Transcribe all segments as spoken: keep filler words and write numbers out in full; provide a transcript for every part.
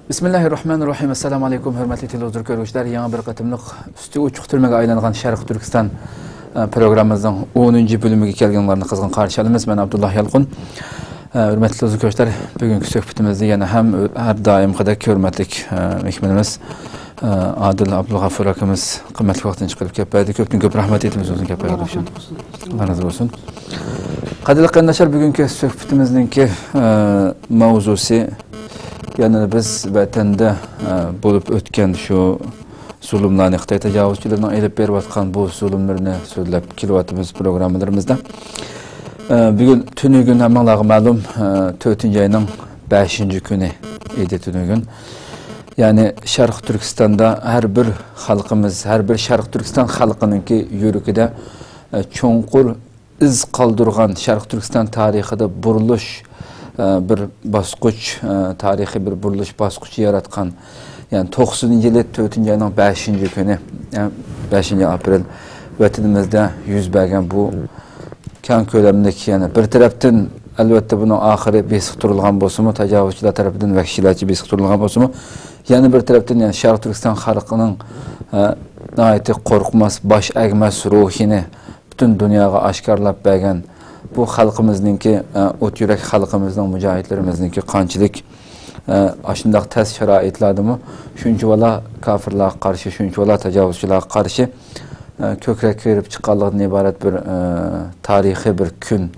بىسمىللاھىررەھمانىررەھىم. ئەسسالامۇ ئەلەيكۇم، ھۆرمەتلىك تېلېۋىزور كۆرگۈچىلەر. يېڭى بىر قېتىملىق ئۈستى ئوچۇق تۈرمىگە ئايلانغان شەرقىي تۈركىستان، ئە، پروگراممىمىزنىڭ ئونىنچى بۆلۈمىگە كەلگەنلەرنى قىزغىن قارشى ئالىمىز. مەن ئابدۇللا يالقۇن. ئە، ھۆرمەتلىك تېلېۋىزور كۆرگۈچىلەر، بۈگۈنكى سۆھبىتىمىزدە يەنە ھەم ھەر دائىمقىدەك ھۆرمەتلىك، ئە، مېھمىنىمىز، ئە، ئادىل ئابدۇلغەپۇر ئاكىمىز قىممەتلىك ۋاقتىنى چىقىرىپ كەپ بەردى. كۆپتىن كۆپ رەھمەت ئېيتىمىز ئۆزىنىڭ گەپ ئايرىلىشىدىن. ئاللا رازى بولسۇن. قەدىرلىك قېرىنداشلار، بۈگۈنكى سۆھبىتىمىزنىڭكى، ئە، ماۋزۇسى يەنە بىز ۋەتەندە، ئە، بولۇپ ئۆتكەن شۇ زۇلۇملارنى، خىتاي تاجاۋۇزچىلىرىنىڭ ئېلىپ بېرىۋاتقان بۇ زۇلۇملىرىنى سۆزلەپ كېلىۋاتىمىز پروگراممىلىرىمىزدا. ئە، بۈگۈن تۈنۈگۈن ھەممىڭلارغا مەلۇم، ئە، تۆتىنچى ئاينىڭ بەشىنچى كۈنى ئىدى تۈنۈگۈن. يەنى شەرقىي تۈركىستاندا ھەر بىر خەلقىمىز، ھەر بىر شەرقىي تۈركىستان خەلقىنىڭكى يۈرىكىدە، ئە، چوڭقۇر ئىز قالدۇرغان، شەرقىي تۈركىستان تارىخىدا بۇرۇلۇش، ئە، بىر باسقۇچ، ئە، تارىخىي بىر بۇرۇلۇش باسقۇچى ياراتقان، يەنى توقسىنىنچى يىلى تۆتىنچى ئاينىڭ بەشىنچى كۈنى، يەنى بەشىنچى ئاپرېل ۋەتىنىمىزدە يۈز بەرگەن بۇ كەڭ كۆلەملىك، يەنى بىر تەرەپتىن، ئەلۋەتتە، بۇنىڭ ئاخىرى بېسىقتۇرۇلغان بولسىمۇ، تاجاۋۇزچىلار تەرىپىدىن ۋەھشىيلەرچە بېسىقتۇرۇلغان بولسىمۇ، يەنە بىر تەرەپتىن، يەنى شەرقىي تۈركىستان خەلقىنىڭ، ئە، ناھايىتى قورقماس، باش ئەگمەس روھىنى پۈتۈن دۇنياغا ئاشكارىلاپ بەرگەن بۇ خەلقىمىزنىڭكى، ئە، ئوت يۈرەك خەلقىمىزنىڭ، مۇجاھىدلىرىمىزنىڭكى قانچىلىك، ئە، ئاشۇنداق تەس شارائىتلاردىمۇ شۇنچىۋالا كاپىرلارغا قارشى، شۇنچىۋالا تاجاۋۇزچىلارغا قارشى، ئە، كۆكرەككە بېرىپ چىققانلىقىدىن ئىبارەت بىر، ئە، تارىخىي بىر كۈن.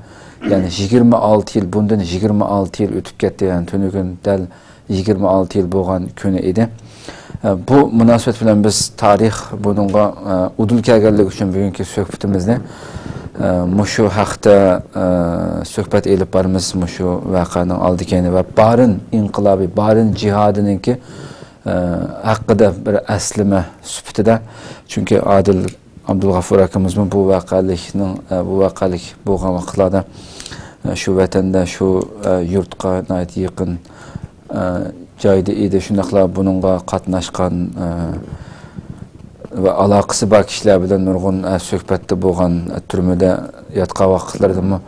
يەنى يىگىرمە ئالتە يىل، بۇندىن يىگىرمە ئالتە يىل ئۆتۈپ كەتتى. يەنى تۈنۈگۈن دەل يىگىرمە ئالتە يىل بولغان كۈنى ئىدى. ئە، بۇ مۇناسىۋەت بىلەن بىز تارىخ بۇنىڭغا، ئە، ئۇدۇل كەلگەنلىكى ئۈچۈن بۈگۈنكى سۆھبىتىمىزنى، ئە، مۇشۇ ھەقتە، ئە، سۆھبەت ئېلىپ بارىمىز، مۇشۇ ۋەقەنىڭ ئالدى كەينى ۋە بارىن ئىنقىلابى، بارىن جىھادىنىڭكى، ئە، ھەققىدە بىر ئەسلىمە سۈپىتىدە. چۈنكى ئادىل ئابدۇلغەفۇر ئاكىمىزمۇ بۇ ۋەقەلىكنىڭ، ئە، بۇ ۋەقەلىك بولغان ۋاقىتلاردا، ئە، شۇ ۋەتەندە، شۇ، ئە، يۇرتقا ناھايىتى يېقىن، ئە، جايدا ئىدى. شۇنداقلا بۇنىڭغا قاتناشقان، ئە، ۋە ئالاقىسى بار كىشىلەر بىلەن نۇرغۇن، ئە، سۆھبەتتە بولغان، ئە، تۈرمىدە ياتقان ۋاقىتلىرىدىمۇ،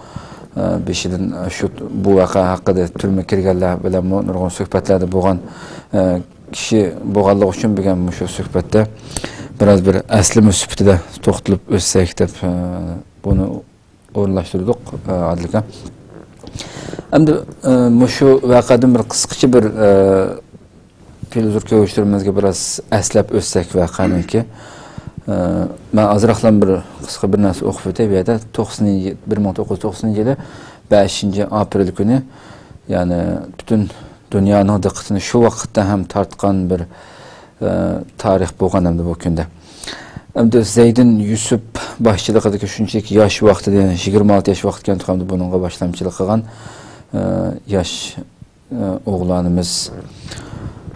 ئە، بېشىدىن، ئە، شۇ، بۇ ۋەقە ھەققىدە تۈرمە كىرگەنلەر بىلەنمۇ نۇرغۇن سۆھبەتلەردە بولغان، ئە، كىشى بولغانلىقى ئۈچۈن بۈگۈن مۇشۇ سۆھبەتتە بىراز بىر ئەسلىمە سۈپىتىدە توختىلىپ ئۆتسەك دەپ، ئە، بۇنى ئورۇنلاشتۇردۇق، ئە، ئادىل ئاكا. ئەمدى، ئە، مۇشۇ ۋەقەدىن بىر قىسقىچە بىر، ئە، تېلېۋىزور كۆرگۈچىلىرىمىزگە بىراز ئەسلەپ ئۆتسەك ۋەقەنىڭكى. ئە، مەن ئازراقلا بىر قىسقا بىر نەرسە ئوقۇپ ئۆتەي بۇ يەردە. توقسىنىنچى، بىر مىڭ توققۇز يۈز توقسىنىنچى يىلى بەشىنچى ئاپرېل كۈنى، يەنى پۈتۈن دۇنيانىڭ دىققىتىنى شۇ ۋاقىتتا ھەم تارتقان بىر، ئە، تارىخ بولغان ئەمدى بۇ كۈندە. ئەمدى زەيدىن يۈسۈپ باشچىلىقىدىكى شۇنچىلىك ياش ۋاقتىدا، يەنى يىگىرمە ئالتە ياش ۋاقىتكەن تۇرغاندا بۇنىڭغا باشلامچىلىق قىلغان، ئە، ياش، ئە، ئوغلانىمىز،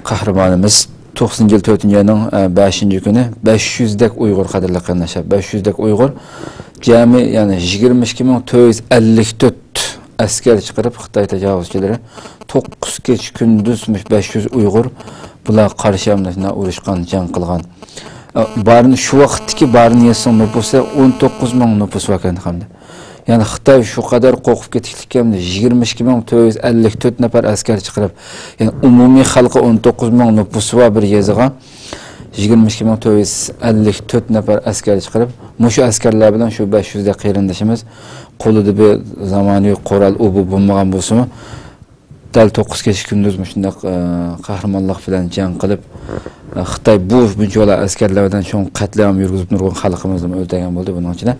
قەھرىمانىمىز توقسىنىنچى يىل تۆتىنچى ئاينىڭ، ئە، بەشىنچى كۈنى بەش يۈزدەك ئۇيغۇر، قەدىرلىك قېرىنداشلار، بەش يۈزدەك ئۇيغۇر جەمئىي، يەنى يىگىرمە ئىككى مىڭ تۆت يۈز ئەللىك تۆت ئەسكەر چىقىرىپ، خىتاي تاجاۋۇزچىلىرى توققۇز كېچە كۈندۈز مۇشۇ بەش يۈز ئۇيغۇر بۇلارغا قارشى ئەمدى شۇنداق ئۇرۇشقان، جەڭ قىلغان. ئە، بارىن، شۇ ۋاقىتتىكى بارىن يېزىسىنىڭ نوپۇسى ئون توققۇز مىڭ نوپۇس باركەن، خامدى. يەنى خىتاي شۇ قەدەر قورقۇپ كېتىشلىككەن، يىگىرمە ئىككى مىڭ تۆت يۈز ئەللىك تۆت نەپەر ئەسكەر چىقىرىپ، يەنى ئومۇمىي خەلقى ئون توققۇز مىڭ نوپۇسى بار بىر يېزىغا يىگىرمە ئىككى مىڭ تۆت يۈز ئەللىك تۆت نەپەر ئەسكەر چىقىرىپ، مۇشۇ ئەسكەرلەر بىلەن شۇ بەش يۈزدەك قېرىندىشىمىز، قولىدا بىر زامانىۋى قورال، ئۇ بۇ بولمىغان بولسىمۇ، دەل توققۇز كېچە كۈندۈز مۇشۇنداق، ئە، قەھرىمانلىق بىلەن جەڭ قىلىپ، ئە، خىتاي بۇ بۇنچىۋالا ئەسكەرلەر بىلەن چوڭ قەتلىئام يۈرگۈزۈپ، نۇرغۇن خەلقىمىزنىمۇ ئۆلتۈرگەن بولدى بۇنىڭ ئىچىدە.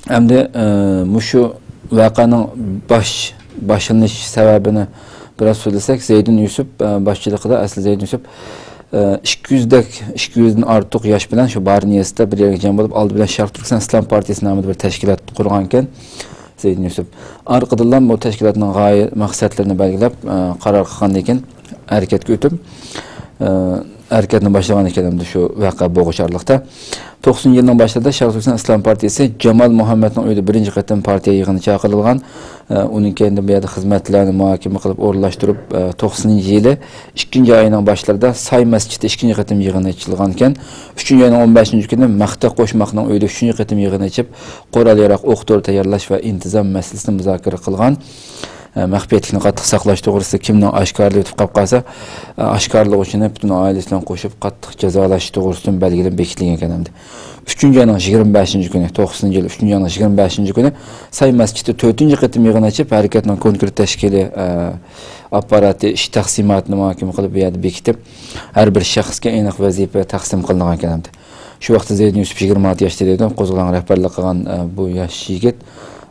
ئەمدى، ئە، مۇشۇ ۋەقەنىڭ باش، باشلىنىش سەۋەبىنى بىراز سۆزلىسەك، زەيدىن يۈسۈپ، ئە، باشچىلىقىدا، ئەسلى زەيدىن يۈسۈپ، ئە، ئىككى يۈزدەك، ئىككى يۈزدىن ئارتۇق ياش بىلەن شۇ بارىن يېزىسىدا بىر يەرگە جەم بولۇپ، ئالدى بىلەن شەرقىي تۈركىستان ئىسلام پارتىيىسى نامىدا بىر تەشكىلات قۇرغانىكەن زەيدىن يۈسۈپ. ئارقىدىنلا بۇ تەشكىلاتنىڭ غايە مەقسەتلىرىنى بەلگىلەپ، ئە، قارار قىلغاندىن كېيىن ھەرىكەتكە ئۆتۈپ، ئە، ھەرىكەتنى باشلىغان ئىكەن، ئەمدى شۇ ۋەقە بولغۇچە ئارىلىقتا. توقسىنىنچى يىلنىڭ باشلىرىدا شەرقىي تۈركىستان ئىسلام پارتىيىسى جامال مۇھەممەدنىڭ ئۆيىدە بىرىنچى قېتىم پارتىيە يىغىنى چاقىرىلغان. ئە، ئۇنىڭ كەينىدىن بۇ يەردە خىزمەتلەرنى مۇھاكىمە قىلىپ ئورۇنلاشتۇرۇپ، ئە، توقسىنىنچى يىلى ئىككىنچى ئاينىڭ باشلىرىدا ساي مەسچىتى ئىككىنچى قېتىم يىغىنى ئېچىلغانىكەن. ئۈچىنچى ئاينىڭ ئون بەشىنچى كۈنى مەختە قوشماقنىڭ ئۆيىدە ئۈچىنچى قېتىم يىغىنى ئېچىپ، قورال-ياراغ، ئوق-دورا تەييارلاش ۋە ئىنتىزام مەسىلىسىنى مۇزاكىرە قىلغان. ئە، مەخپىيەتلىكنى قاتتىق ساقلاش توغرىسىدا كىمنىڭ ئاشكارىلىۋېتىپ قاپ قالسا، ئە، ئاشكارىلىغۇچىنى پۈتۈن ئائىلىسى بىلەن قوشۇپ قاتتىق جازالاش توغرىسىدىمۇ بەلگىلىمە بېكىتىلگەن ئىكەن ئەمدى. ئۈچىنچى ئاينىڭ يىگىرمە بەشىنچى كۈنى، توقسىنىنچى يىل ئۈچىنچى ئاينىڭ يىگىرمە بەشىنچى كۈنى ساي مەسچىتىدە تۆتىنچى قېتىم يىغىن ئېچىپ، ھەرىكەتنىڭ كونكرېت تەشكىلىي، ئە، ئاپپاراتى، ئىش تەقسىماتىنى مۇھاكىمە قىلىپ، بۇ يەردە بېكىتىپ، ھەر بىر شەخسكە ئېنىق ۋەزىپە تەقسىم قىلىنغان ئىكەن ئەمدى. شۇ ۋاقىتتا زەيدىن يۈسۈپ يىگىرمە ئالتە ياشتا دېدىم، قوزغىلاڭغا رەھبەرلىك قىلغان، ئە، بۇ ياش يىگىت،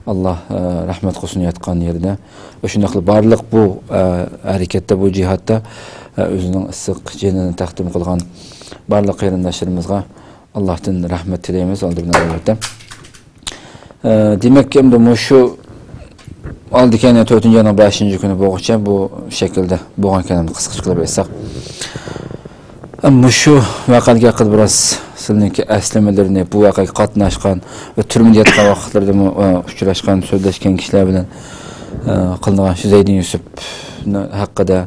ئاللا، ئە، رەھمەت قىلسۇن ياتقان يېرىدە. شۇنداقلا بارلىق بۇ، ئە، ھەرىكەتتە، بۇ جىھادتا، ئە، ئۆزىنىڭ ئىسسىق جېنىنى تەقدىم قىلغان بارلىق قېرىنداشلىرىمىزغا ئاللاھتىن رەھمەت تىلەيمىز ئالدى بىلەن ئەلۋەتتە. ئە، دېمەك، ئەمدى مۇشۇ ئالدى كەينى تۆتىنچى ئاينىڭ بەشىنچى كۈنى بولغۇچە بۇ شەكىلدە بولغان ئىكەن، قىسقىچە قىلىپ ئېيتساق. ئە، مۇشۇ ۋەقەلىك ھەققىدە بىراز سىلىنىڭكى ئەسلىمىلىرىنى، بۇ ۋەقەگە قاتناشقان ۋە تۈرمىدە ياتقان ۋاقىتلىرىدىمۇ، ئە، ئۇچراشقان، سۆزلەشكەن كىشىلەر بىلەن، ئە، قىلىنغان شۇ زەيدىن يۈسۈپنىڭ ھەققىدە،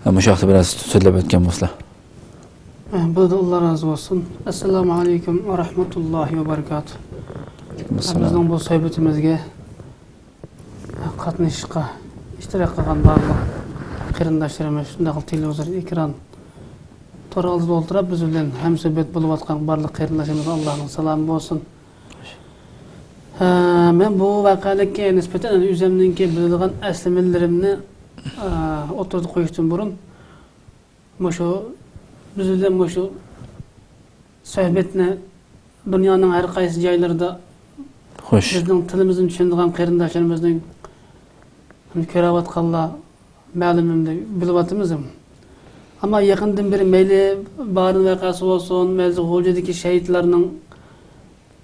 ئە، مۇشۇ ھەقتە بىراز سۆزلەپ ئۆتكەن بولسىلا. بولىدۇ، ئاللا رازى بولسۇن. ئەسسالامۇ ئەلەيكۇم ۋە رەھمەتۇللاھى ۋە بەرىكاتۇھ. ئەسسالام. بىزنىڭ بۇ سۆھبىتىمىزگە قاتنىشىشقا ئىشتىراك قىلغان بارلىق قېرىنداشلىرىمىز، شۇنداقلا تېلېۋىزور ئېكران تور ئالدىدا ئولتۇرۇپ، بىز بىلەن ھەمسۆھبەت بولۇۋاتقان بارلىق قېرىنداشلىرىمىزغا ئاللانىڭ سالامى بولسۇن. ھە، مەن بۇ ۋەقەلىككە نىسبەتەن ئۆزۈمنىڭكى بىلىدىغان ئەسلىمىلىرىمنى، ئە، ئوتتۇرىغا قويۇشتىن بۇرۇن، مۇشۇ، بىز بىلەن مۇشۇ سۆھبەتنى دۇنيانىڭ ھەر قايسى جايلىرىدا، خوش، بىزنىڭ تىلىمىزنى چۈشىنىدىغان قېرىنداشلىرىمىزنى كۆرۈۋاتقانلار مەلۇم، ئەمدى بىلىۋاتىمىز. ئەمما يېقىندىن بېرى مەيلى بارىن ۋەقەسى بولسۇن، مەيلى غۇلجىدىكى شېھىتلارنىڭ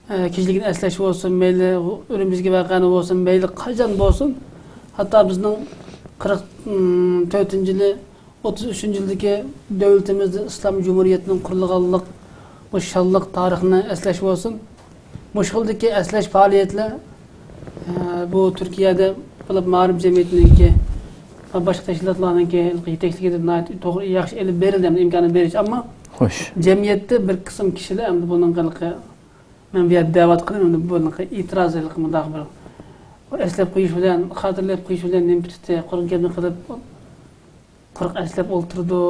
ئە، كېچىلىكىنى ئەسلەش بولسۇن، مەيلى ئۈرۈمچىدىكى ۋەقەنى بولسۇن، مەيلى قاچان بولسۇن، ھەتتا بىزنىڭ قىرىق تۆتىنچى يىلى، ئوتتۇز ئۈچىنچى يىلدىكى دۆلىتىمىزدە ئىسلام جۇمھۇرىيىتىنىڭ قۇرۇلغانلىق بۇ شانلىق تارىخنى ئەسلەش بولسۇن. مۇشۇ خىلدىكى ئەسلەش پائالىيەتلەر، ئە، بۇ تۈركىيەدە بولۇپ مائارىپ جەمئىيىتىنىڭكى ۋە باشقا تەشكىلاتلارنىڭكى يېتەكچىلىكىدە ناھايىتى توغرا، ياخشى ئېلىپ بېرىلدى، ئەمدى ئىمكانىيەت بېرىش. ئەمما خوش، جەمئىيەتتە بىر قىسىم كىشىلەر ئەمدى بۇنىڭغا مەن بۇ يەردە دەۋاتقىنىم، ئەمدى بۇنىڭغا ئېتىراز قىلىپ مۇنداق بىر ئەسلەپ قويۇش بىلەن، خاتىرىلەپ قويۇش بىلەن نېمە پۈتتى، قۇرۇق گەپنى قىلىپ، قۇرۇق ئەسلەپ ئولتۇرىدۇ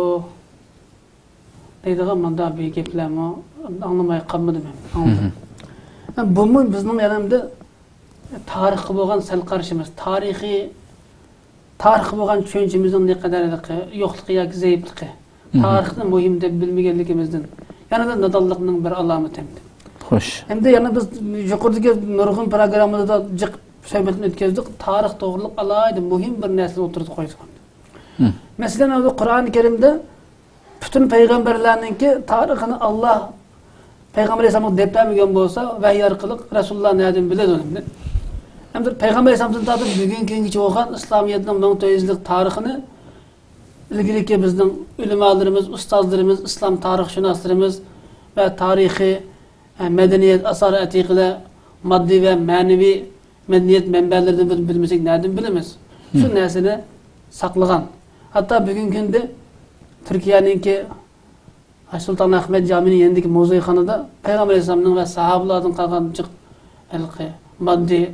دەيدىغان مۇنداق بىر گەپلەرمۇ ئاڭلىماي قالمىدىم مەن. ئاڭلىدىم. ھە، بۇمۇ بىزنىڭ يەنە ئەمدى تارىخقا بولغان سەل قارىشىمىز، تارىخىي تارىخقا بولغان چۈشەنچىمىزنىڭ نەقەدەرلىكى، يوقلۇقى ياكى زەئىپلىقى. تارىخنى مۇھىم دەپ بىلمىگەنلىكىمىزدىن. يەنە بىر نادانلىقنىڭ بىر ئالامىتى ئەمدى. خوش. ئەمدى يەنە بىز يۇقىرىدىكى نۇرغۇن پروگراممىلاردا جىق سۆھبەتنى ئۆتكەزدۇق. تارىخ توغرۇلۇق ئالاھىدە مۇھىم بىر نەرسىنى ئوتتۇرىغا قويدۇق. مەسىلەن، ئەمدى قۇرئان كەرىمدە پۈتۈن پەيغەمبەرلەرنىڭكى تارىخىنى ئاللا پەيغەمبەر ئەلەيھىسسالامغا دەپ بەرمىگەن بولسا، ۋەھىي ئارقىلىق رەسۇلۇللا نەدىن بىلىدۇ ئەمدى؟ ئەمدى پەيغەمبەر ئەلەيھىسسالامدىن تارتىپ بۈگۈنگە كۈنگىچە بولغان ئىسلامىيەتنىڭ مىڭ تۆت يۈز يىللىق تارىخىنى ئىلگىرىكى بىزنىڭ ئۆلىمالىرىمىز، ئۇستازلىرىمىز، ئىسلام تارىخشۇناسلىرىمىز ۋە تارىخىي، ئە، مەدەنىيەت، ئاسارە ئەتىقىلەر، ماددىي ۋە مەنىۋى مەدەنىيەت مەنبەلىرىدىن بىل-، بىلمىسەك نەدىن بىلىمىز؟ شۇ نەرسىنى ساقلىغان. ھەتتا بۈگۈنكى كۈندە تۈركىيەنىڭكى سۇلتان ئەھمەد جامىنىڭ يېنىدىكى مۇزېيخانىدا پەيغەمبەر ئەلەيھىسسالامنىڭ ۋە ساھابىلاردىن قالغان جىق ھېلىقى ماددىي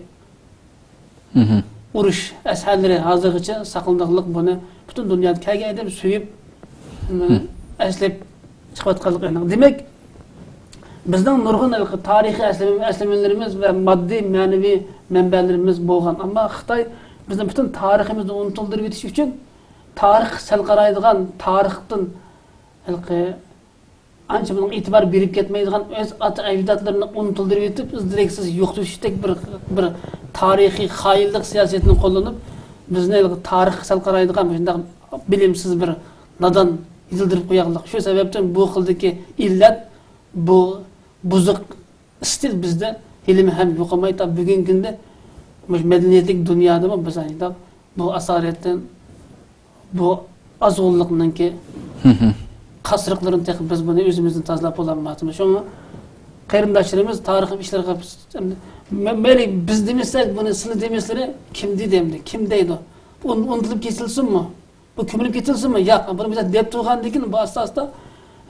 ئۇرۇش ئەسەرلىرى ھازىرغىچە ساقلىنىدىغانلىق، بۇنى پۈتۈن دۇنيادا كەلگەن ئادەم سۆيۈپ، ئەسلەپ چىقىۋاتقانلىقى ئېنىق. دېمەك، بىزنىڭ نۇرغۇن ھېلىقى تارىخىي ئەسلىمە-، ئەسلىمىلىرىمىز ۋە ماددىي، مەنىۋى مەنبەلىرىمىز بولغان. ئەمما خىتاي بىزنىڭ پۈتۈن تارىخىمىزنى ئۇنتۇلدۇرۇپ ئېتىش ئۈچۈن تارىخقا سەل قارايدىغان، تارىختىن ھېلىقى ئانچە بۇنىڭغا ئېتىبار بېرىپ كەتمەيدىغان، ئۆز ئاتا ئەجدادلىرىنى ئۇنتۇلدۇرۇپ ئېتىپ، ئىز دېرەكسىز يوقىتىۋېتىشتەك بىر، بىر تارىخىي خائىنلىق سىياسىتىنى قوللىنىپ، بىزنى ھېلىقى تارىخقا سەل قارايدىغان مۇشۇنداق بىلىمسىز بىر نادان يېتىلدۈرۈپ قويغانلىق. شۇ سەۋەبتىن بۇ خىلدىكى ئىللەت، بۇ بۇزۇق ئىستىل بىزدە ھېلىمۇ ھەم يوقالماي، تا بۈگۈنكى كۈندە مۇشۇ مەدەنىيەتلىك دۇنيادىمۇ بىز ئايتا بۇ ئاسارەتتىن، بۇ ئازغۇنلۇقنىڭكى قاسرىقلىرىنى تېخى بىز بۇنى ئۆزىمىزدىن تازىلاپ بولالمايۋاتىمىز. شۇڭا قېرىنداشلىرىمىز تارىخىي ئىشلارغا، مە-، مەيلى بىز دېمىسەك، بۇنى سىلى دېمىسىلىرى، كىم دېدى ئەمدى؟ كىم دەيدۇ؟ ئۇن-، ئۇنتۇلۇپ كېتىلسۇنمۇ؟ بۇ كۆمۈلۈپ كېتىلسىمۇ؟ ياق، بۇنى بىز دەپ تۇرغاندىن كېيىن بۇ ئاستا-ئاستا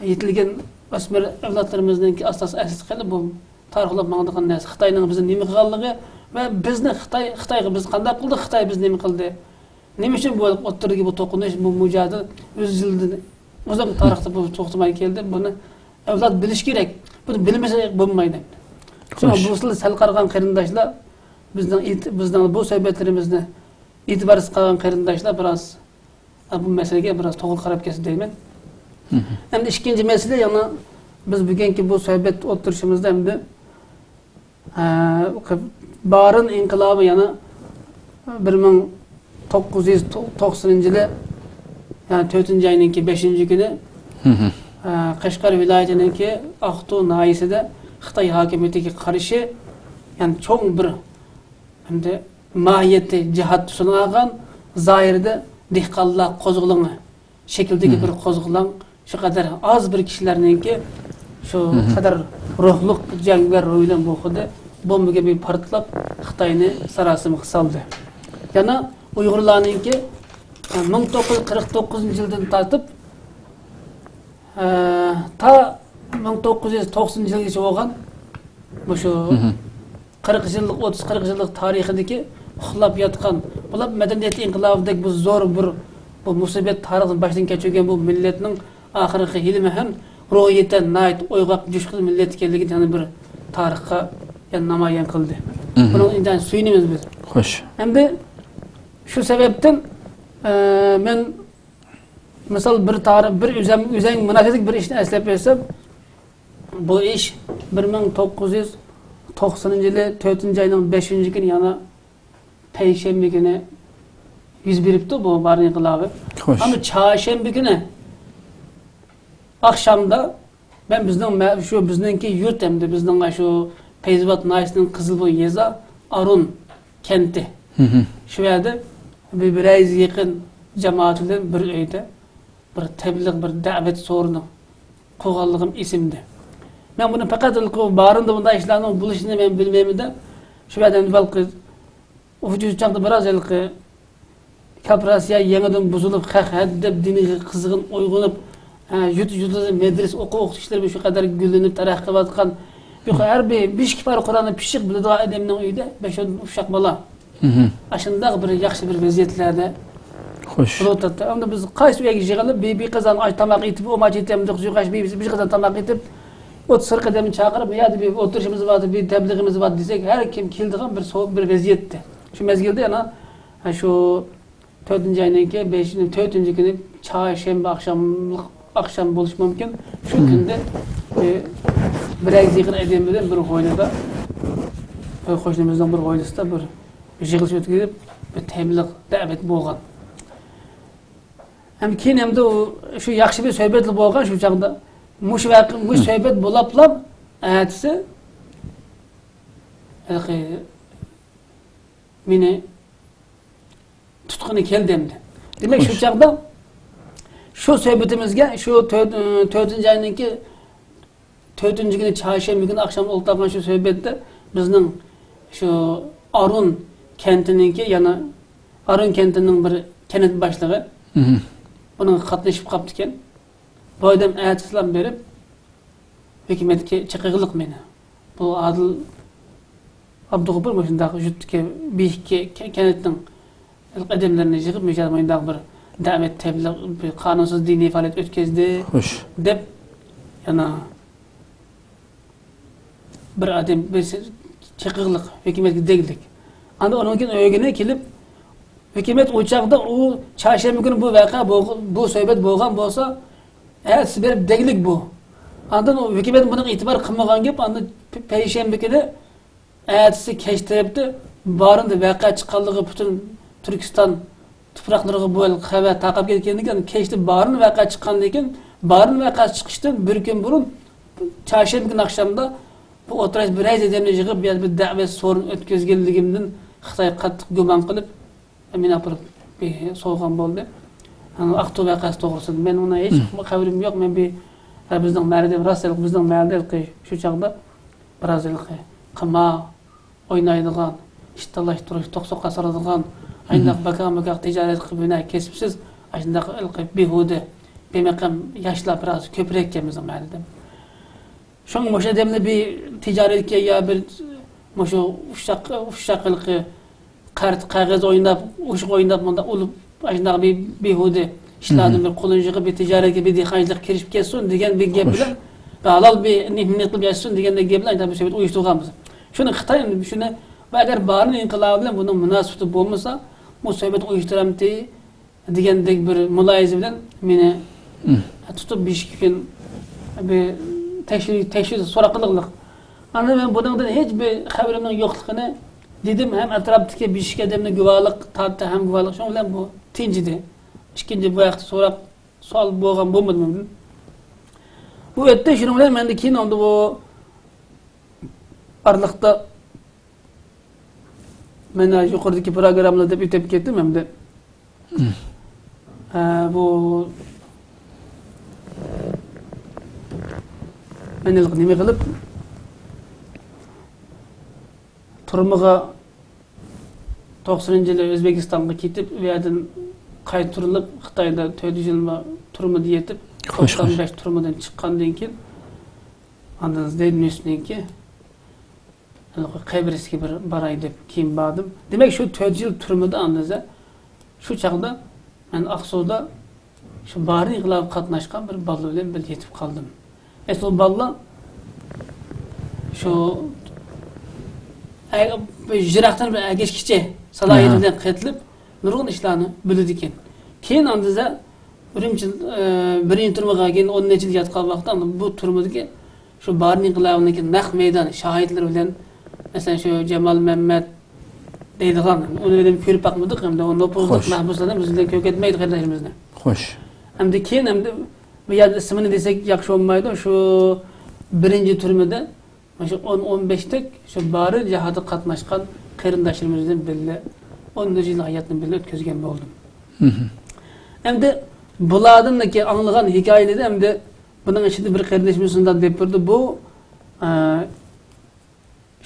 يېتىلگەن ئۆسمۈر ئەۋلادلىرىمىزنىڭكى ئاستا-ئاستا ئەسلىگە كېلىپ، بۇ تارىخلاپ ماڭىدىغان نەرسە. خىتاينىڭ بىزنى نېمە قىلغانلىقى ۋە بىزنى خىتاي، خىتايغا بىز قانداق قىلدۇق، خىتاي بىزنى نېمە قىلدى؟ نېمە ئۈچۈن بۇ ئوتتۇرىدىكى بۇ توقۇنۇش، بۇ مۇجادىلە يۈز يىلدىن ئۇزاق تارىختا بۇ توختىماي كەلدى؟ بۇنى ئەۋلاد بىلىشى كېرەك. بۇنى بىلمىسە بولمايدۇ. شۇڭا بۇ ئۇسۇلدا سەل قارىغان قېرىنداشلار، بىزنىڭ ئېيت-، بىزنىڭ بۇ سۆھبەتلىرىمىزنى ئېتىبارسىز قالغان قېرىنداشلار بىراز، بۇ مەسىلىگە بىراز توغرا قاراپ كەتسە دەيمەن. ئەمدى ئىككىنچى مەسىلە، يەنە بىز بۈگۈنكى بۇ سۆھبەت ئولتۇرۇشىمىزدا ئەمدى، ئە، بارىن ئىنقىلابى يەنە بىر مىڭ توققۇز يۈز توقسىنىنچى يىلى، يەنى تۆتىنچى ئاينىڭكى بەشىنچى كۈنى، ئە، قەشقەر ۋىلايىتىنىڭكى ئاقتۇ ناھىيەسىدە خىتاي ھاكىمىيىتىگە قارشى، يەنى چوڭ بىر، ئەمدى ماھىيىتى جىھاد تۈسىنى ئالغان، زاھىرىدە دېھقانلار قوزغىلىڭى شەكلىدىكى بىر قوزغىلاڭ، شۇ قەدەر ئاز بىر كىشىلەرنىڭكى شۇ قەدەر روھلۇق جەڭگىۋەر روھى بىلەن بۇ خۇددى بومبا كەبى پارتلاپ، خىتاينى ساراسىمىغا سالدى. يەنە ئۇيغۇرلارنىڭكى، ئە، مىڭ توققۇز يۈز قىرىق توققۇزىنچى يىلدىن تارتىپ، ئە، تا مىڭ توققۇز يۈز توقسىنىنچى يىلغىچە بولغان مۇشۇ قىرىق يىللىق، ئوتتۇز قىرىق يىللىق تارىخىدىكى ئۇخلاپ ياتقان، بولۇپ مەدەنىيەت ئىنقىلابىدەك بۇ زور بىر، بۇ مۇسىبەت تارىخىنى باشتىن كەچۈرگەن بۇ مىللەتنىڭ ئاخىرقى ھېلىمۇ ھەم روھىيەتەن ناھايىتى ئويغاق، جۇشقۇن مىللەت ئىكەنلىكىنى يەنە بىر تارىخقا يەنە نامايان قىلدى. بۇنىڭغا ئىنتايىن سۆيۈنىمىز بىز. خوش. ئەمدى شۇ سەۋەبتىن، ئە، مەن مىسال، بىر تارىخ، بىر ئۆزەم-، ئۆزەڭ مۇناسىۋەتلىك بىر ئىشنى ئەسلەپ ئۆتسەم، بۇ ئىش بىر مىڭ توققۇز يۈز توقسىنىنچى يىلى تۆتىنچى ئاينىڭ بەشىنچى كۈنى، يەنى پەيشەنبە كۈنى يۈز بېرىپتۇ بۇ بارىن ئىنقىلابى. خوش. ئەمما چارشەنبە كۈنى ئاخشامدا مەن بىزنىڭ مە-، شۇ بىزنىڭكى يۇرت ئەمدى بىزنىڭ شۇ پەيزىۋات ناھىيەسىنىڭ قىزىلبوي يېزا ئارۇن كەنتى. شۇ يەردە بىر، بىر يۈز يېقىن جامائەت بىلەن بىر ئۆيدە بىر تەبلىغ، بىر دەۋەت سورۇنى قۇرغانلىقىم ئېسىمدە. مەن بۇنى پەقەت ھېلىقى بارىندا بۇنداق ئىشلارنىڭ بولۇشىنى مەن بىلمەيمەن-دە، شۇ يەردە ئەمدى بەلكى ئۇ چاغدا بىراز ھېلىقى كاپىراسىيە يېڭىدىن بۇزۇلۇپ، خەق ھەددەپ دىنىغا قىزغىن ئويغىنىپ، ھە، يۇرت يۇرتىدا مەدرىسە ئوقۇ ئوقۇتقۇچىلىرى شۇ قەدەر گۈللىنىپ تەرەققىي قىلىۋاتقان، يۇقىرى ھەر بىر بەش ئىككى پارە قۇرئاننى پىششىق بىلىدىغان ئادەمنىڭ ئۆيىدە بەش ئون ئۇششاق بالا. ئاشۇنداق بىر ياخشى بىر ۋەزىيەتلەردە خوش. بولۇۋاتاتتى. ئەمدى بىز قايسى ئۆيگە يىغىلىپ، بىر، بىر قازان ئاش تاماق ئېتىپ، ئوماچ ئېتەمدۇق، زۇيقاش بىر، بىر قازان تاماق ئېتىپ، ئوتتۇز قىرىق ئادەمنى چاقىرىپ، «يا، بىر ئولتۇرۇشىمىز بار، بىر تەبلىغىمىز بار» دېسەك، ھەر كىم كېلىدىغان بىر سو-، بىر ۋەزىيەتتە. شۇ مەزگىلدە يەنە، ھە، شۇ تۆتىنچى ئاينىڭكى بەشىنچى، تۆتىنچى كۈنى چارشەنبە ئاخشاملىق، ئاخشام بولۇشى مۇمكىن. شۇ كۈندە، ئە، بىر يۈز يېقىن ئادەم بىلەن بىر ھويلىدا، بىر قوشنىمىزنىڭ بىر ھويلىسىدا بىر يىغىلىش ئۆتكۈزۈپ، بىر تەبلىغ دەۋەت بولغان. ھەم كېيىن ئەمدى ئۇ، شۇ ياخشى بىر سۆھبەتلا بولغان شۇ چاغدا. مۇشۇ ۋەقە، مۇشۇ سۆھبەت بولاپلا ئەتىسى ھېلىقى مېنى تۇتقىنى كەلدى ئەمدى. دېمەك، شۇ چاغدا شۇ سۆھبىتىمىزگە، شۇ تۆت-، تۆتىنچى ئاينىڭكى تۆتىنچى كۈنى، چارشەنبە كۈنى ئاخشام ئولتۇرغان شۇ سۆھبەتتە بىزنىڭ شۇ ئارۇن كەنتىنىڭكى، يەنە ئارۇن كەنتىنىڭ بىر كەنت باشلىقى بۇنىڭغا قاتنىشىپ قاپتىكەن. بۇ ئادەم ئەتىسىلا بېرىپ، ھۆكۈمەتكە چېقىغلىق مېنى. بۇ ئادىل ئابدۇغوپۇر مۇشۇنداق يۇرتتىكى بىر ئىككى كە-، كەنتنىڭ ئادەملىرىنى يىغىپ، مۇشۇنداق بىر دەۋەت تەبلىغ، بىر قانۇنسىز دىنىي پائالىيەت ئۆتكۈزدى، خوش، دەپ يەنە بىر ئادەم، بىر چېقىغلىق، ھۆكۈمەتكە دەگلىك. ئاندىن ئۇنىڭ كېيىن ئۆگىنى كېلىپ، ھۆكۈمەت ئۇ چاغدا، ئۇ چارشەنبە كۈنى بۇ ۋەقە بولغ-، بۇ سۆھبەت بولغان بولسا، ئەتىسى بېرىپ دەگلىك بۇ. ئاندىن ئۇ ھۆكۈمەت بۇنىڭغا ئېتىبار قىلمىغان گەپ، ئاندىن پە-، پەيشەنبە كۈنى ئەتىسى كەچ تەرەپتە بارىندا ۋەقە چىققانلىقى پۈتۈن تۈركىستان تۇپراقلىرىغا بۇ خەۋەر تارقاپ كەتكەندىن كېيىن، كەچتە بارىن ۋەقە چىققاندىن كېيىن، بارىن ۋەقەسى چىقىشتىن بىر كۈن بۇرۇن، چارشەنبە كۈنى ئاخشامدا بۇ ئولتۇراش بىر يۈز ئادەمنى يىغىپ، بۇ يەردە بىر دەۋەت سورۇن ئۆتكۈزگەنلىكىمدىن خىتاي قاتتىق گۇمان قىلىپ، مېنى ئاپىرىپ بىر سوغغان بولدى. ئاقتۇ ۋەقەسى توغرىسىدا. مەن ئۇنىڭ ھېچ خەۋىرىم يوق. مەن بىر، ھە، بىزنىڭ مەھەللىدە، راست، بىزنىڭ مەھەللىدە ھېلىقى شۇ چاغدا بىراز ھېلىقى قىمار ئوينايدىغان، ئىش تالاشتۇرۇش، توق-سوقا سالىدىغان، ئاينداق باكاق-ماكاق تىجارەت قىلىپ، ھۈنەر كەسىپسىز، ئاشۇنداق ھېلىقى بىھۇدە، بىمەقەم ياشلار بىراز كۆپرەك ئىكەن بىزنىڭ مەھەللىدە. شۇڭا مۇشۇ ئادەمنى بىر تىجارەتكە يا بىر مۇشۇ ئۇششاق، ئۇششاق ھېلىقى قەرز، قەغەز ئويناپ، ئۇششاق ئويناپ، مۇنداق ئۇلۇپ ئاشۇنداق بىر بىھۇدە ئىشلاردىن، بىر قولىنى يىغىپ، بىر تىجارەتكە، بىر دېھقانچىلىققا كىرىشىپ كەتسۇن دېگەن بىر گەپ بىلەن، بىر ھالال بىر مېھنەت قىلىپ ياشىسۇن دېگەندەك گەپ بىلەن ئاشۇنداق بىر سۆھبەت ئۇيۇشتۇرغانمىز. شۇنى خىتاي شۇنى، ئەگەر بارىن ئىنقىلابى بىلەن بۇنىڭ مۇناسىۋىتى بولمىسا، بۇ سۆھبەت ئۇيۇشتۇرامتى دېگەندەك بىر مۇلاھىزە بىلەن مېنى تۇتۇپ، بېشىككە بىر تەكشۈرۈش، تەكشۈرۈش سوراق قىلغۇلۇق. ئاندىن مەن بۇنىڭدىن ھېچ بىر خەۋىرىمنىڭ يوقلۇقىنى دېدىم ھەم ئەتراپتىكى بېشىك ئادەمنى گۇۋاھلىق تارتتى ھەم گۇۋاھلىق، شۇنىڭ بىلەن بۇ تىنچىدى. ئىككىنچى بۇ ھەقتە سوراق، سوئال بولغان بولمىدى مەندىن. بۇ ئۆتتى، شۇنىڭ بىلەن مەندە كېيىن ئاندىن بۇ ئارىلىقتا مەن يۇقىرىدىكى پروگراممىلار دەپ ئۆتۈپ كەتتىم ئەمدى. ھە، بۇ مەن ھېلىقى نېمە قىلىپ، تۈرمىگە توقسىنىنچى يىلى ئۆزبېكىستانغا كېتىپ، ئۇ يەردىن قايتۇرۇلۇپ، خىتايدا تۆت يىل تۈرمىدە يېتىپ، توقسان بەش تۈرمىدىن چىققاندىن كېيىن، ئاندىن زەيدىن يۈسۈپنىڭكى قەبرىسىگە بىر باراي دەپ كېيىن باردىم. دېمەك، شۇ تۆت يىل تۈرمىدە ئاندىن شۇ چاغدا مەن ئاقسۇدا شۇ بارىن ئىنقىلابىغا قاتناشقان بىر بالا بىلەن بىللە يېتىپ قالدىم. ئەسلى ئۇ بالا شۇ ئە-، يىراقتىن بىر ئەگەشكۈچى سالاھىيىتى بىلەن قېتىلىپ، نۇرغۇن ئىشلارنى بىلىدىكەن. كېيىن ئاندىن ئۈرۈمچى، ئە، بىرىنچى تۈرمىگە كېيىن ئون نەچچە يىل ياتقان ۋاقىتتا بۇ تۈرمىدىكى شۇ بارىن ئىنقىلابىنىڭكى نەق مەيدان شاھىتلىرى بىلەن، مەسىلەن، شۇ جامال مەمەت دەيدىغان، ئۇنى بىلەن كۆرۈپ باقمىدۇق، ئەمدى ئۇ نوپۇزلۇق مەھبۇسلار بىز بىلەن كۆرۈپ كەتمەيدۇ قېرىنداشلىرىمىزنى. خوش. ئەمدى كېيىن، ئەمدى بۇ يەردە ئىسمىنى دېسەك ياخشى بولمايدۇ، شۇ بىرىنچى تۈرمىدە مانا شۇ ئون، ئون بەشتەك شۇ بارىن جىھادىغا قاتناشقان قېرىنداشلىرىمىز بىلەن بىللە ئون يىل ھاياتنى بىللە ئۆتكۈزگەن بولدۇم. ئەمدى بۇلاردىن كېيىن ئاڭلىغان ھېكايىلىرى، ئەمدى بۇنىڭ ئىچىدە بىر قېرىندىشىمىز شۇنداق دەپ بەردى، بۇ، ئە،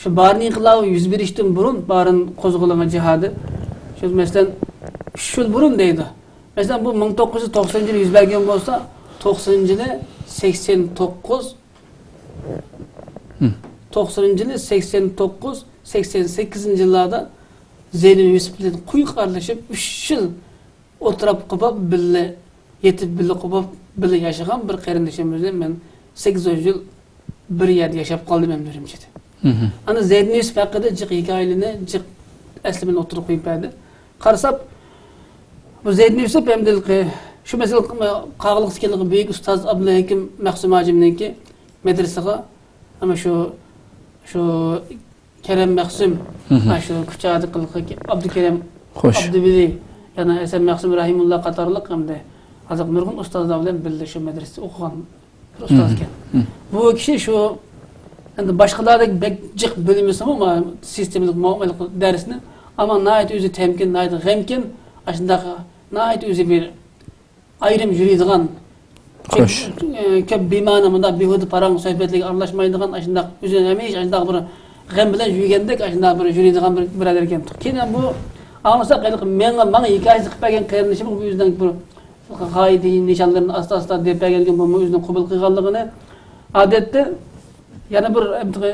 شۇ بارىن ئىنقىلابى يۈز بېرىشتىن بۇرۇن، بارىن قوزغىلىڭى جىھادى، شۇ، مەسىلەن، ئۈچ يىل بۇرۇن دەيدۇ. مەسىلەن، بۇ مىڭ توققۇز يۈز توقسىنىنچى يىلى يۈز بەرگەن بولسا، توقسىنىنچى يىلى سەكسەن توققۇز، توقسىنىنچى يىلى سەكسەن توققۇز، سەكسەن سەككىزىنچى يىللاردا زەيدىن يۈسۈپ بىلەن قويۇق ئارىلىشىپ، ئۈچ يىل ئولتۇراپ قوپاپ بىللە يېتىپ، بىللە قوپاپ، بىللە ياشىغان بىر قېرىندىشىمىز بىلەن مەن سەككىز يىل بىر يەردە ياشاپ قالدىم ئەمدى ئۈرۈمچىدە. ئانا زەيدىن يۈسۈپ ھەققىدە جىق ھېكايىلىرىنى، جىق ئەسلىمىنى ئوتتۇرىغا قويۇپ بەردى. قارىساق، بۇ زەيدىن يۈسۈپ ئەمدى شۇ مەسىلە قاغىلىق كېلىدىغان بۈيۈك ئۇستاز ئابدۇلھەكىم مەخسۇم ھاجىمنىڭكى مەدرىسىغا، ئەمما شۇ، شۇ كەرەم مەخسۇم، مم. ئاشۇ كۇچادىكى ئابدۇكېرىم، خوش. ئابدۇۋەلى، يەنە ھەسەن مەخسۇم رەھىمۇللا قاتارلىق ھەمدە ھازىر نۇرغۇن ئۇستازلار بىلەن بىللە شۇ مەدرىسىدە ئوقۇغان بىر ئۇستاز ئىكەن. مم. بۇ كىشى شۇ، ئەمدى باشقىلاردەك بەك جىق بىلمىسىمۇ، ما-، سىستېمىلىق مۇئامىلە دەرسنى، ئەمما ناھايىتى ئۆزى تەمكىن، ناھايىتى غەمكىن، ئاشۇنداق ناھايىتى ئۆزى بىر ئايرىم يۈرىدىغان، كۆپ، خوش. ئە، كۆپ بىمەنە، مۇنداق بىھۇدە پاراڭ سۆھبەتلەرگە ئارىلاشمايدىغان، ئاشۇنداق ئۆزىنى ھەمىشە ئاشۇنداق بىر غەم بىلەن يۈرگەندەك، ئاشۇنداق بىر يۈرىدىغان بىر بۇرادەر ئىكەن. كېيىن بۇ ئاڭلىساق، ھېلىقى ماڭا، ماڭا ھېكايىسىنى قىلىپ بەرگەن قېرىندىشىم ئۆزىنىڭ بىر غايىتى نىشانلىرىنى ئاستا-ئاستا دەپ بەرگەنكەن، بۇمۇ ئۆزىنىڭ قوبۇل قىلغانلىقىنى. ئادەتتە يەنە بىر، ئە،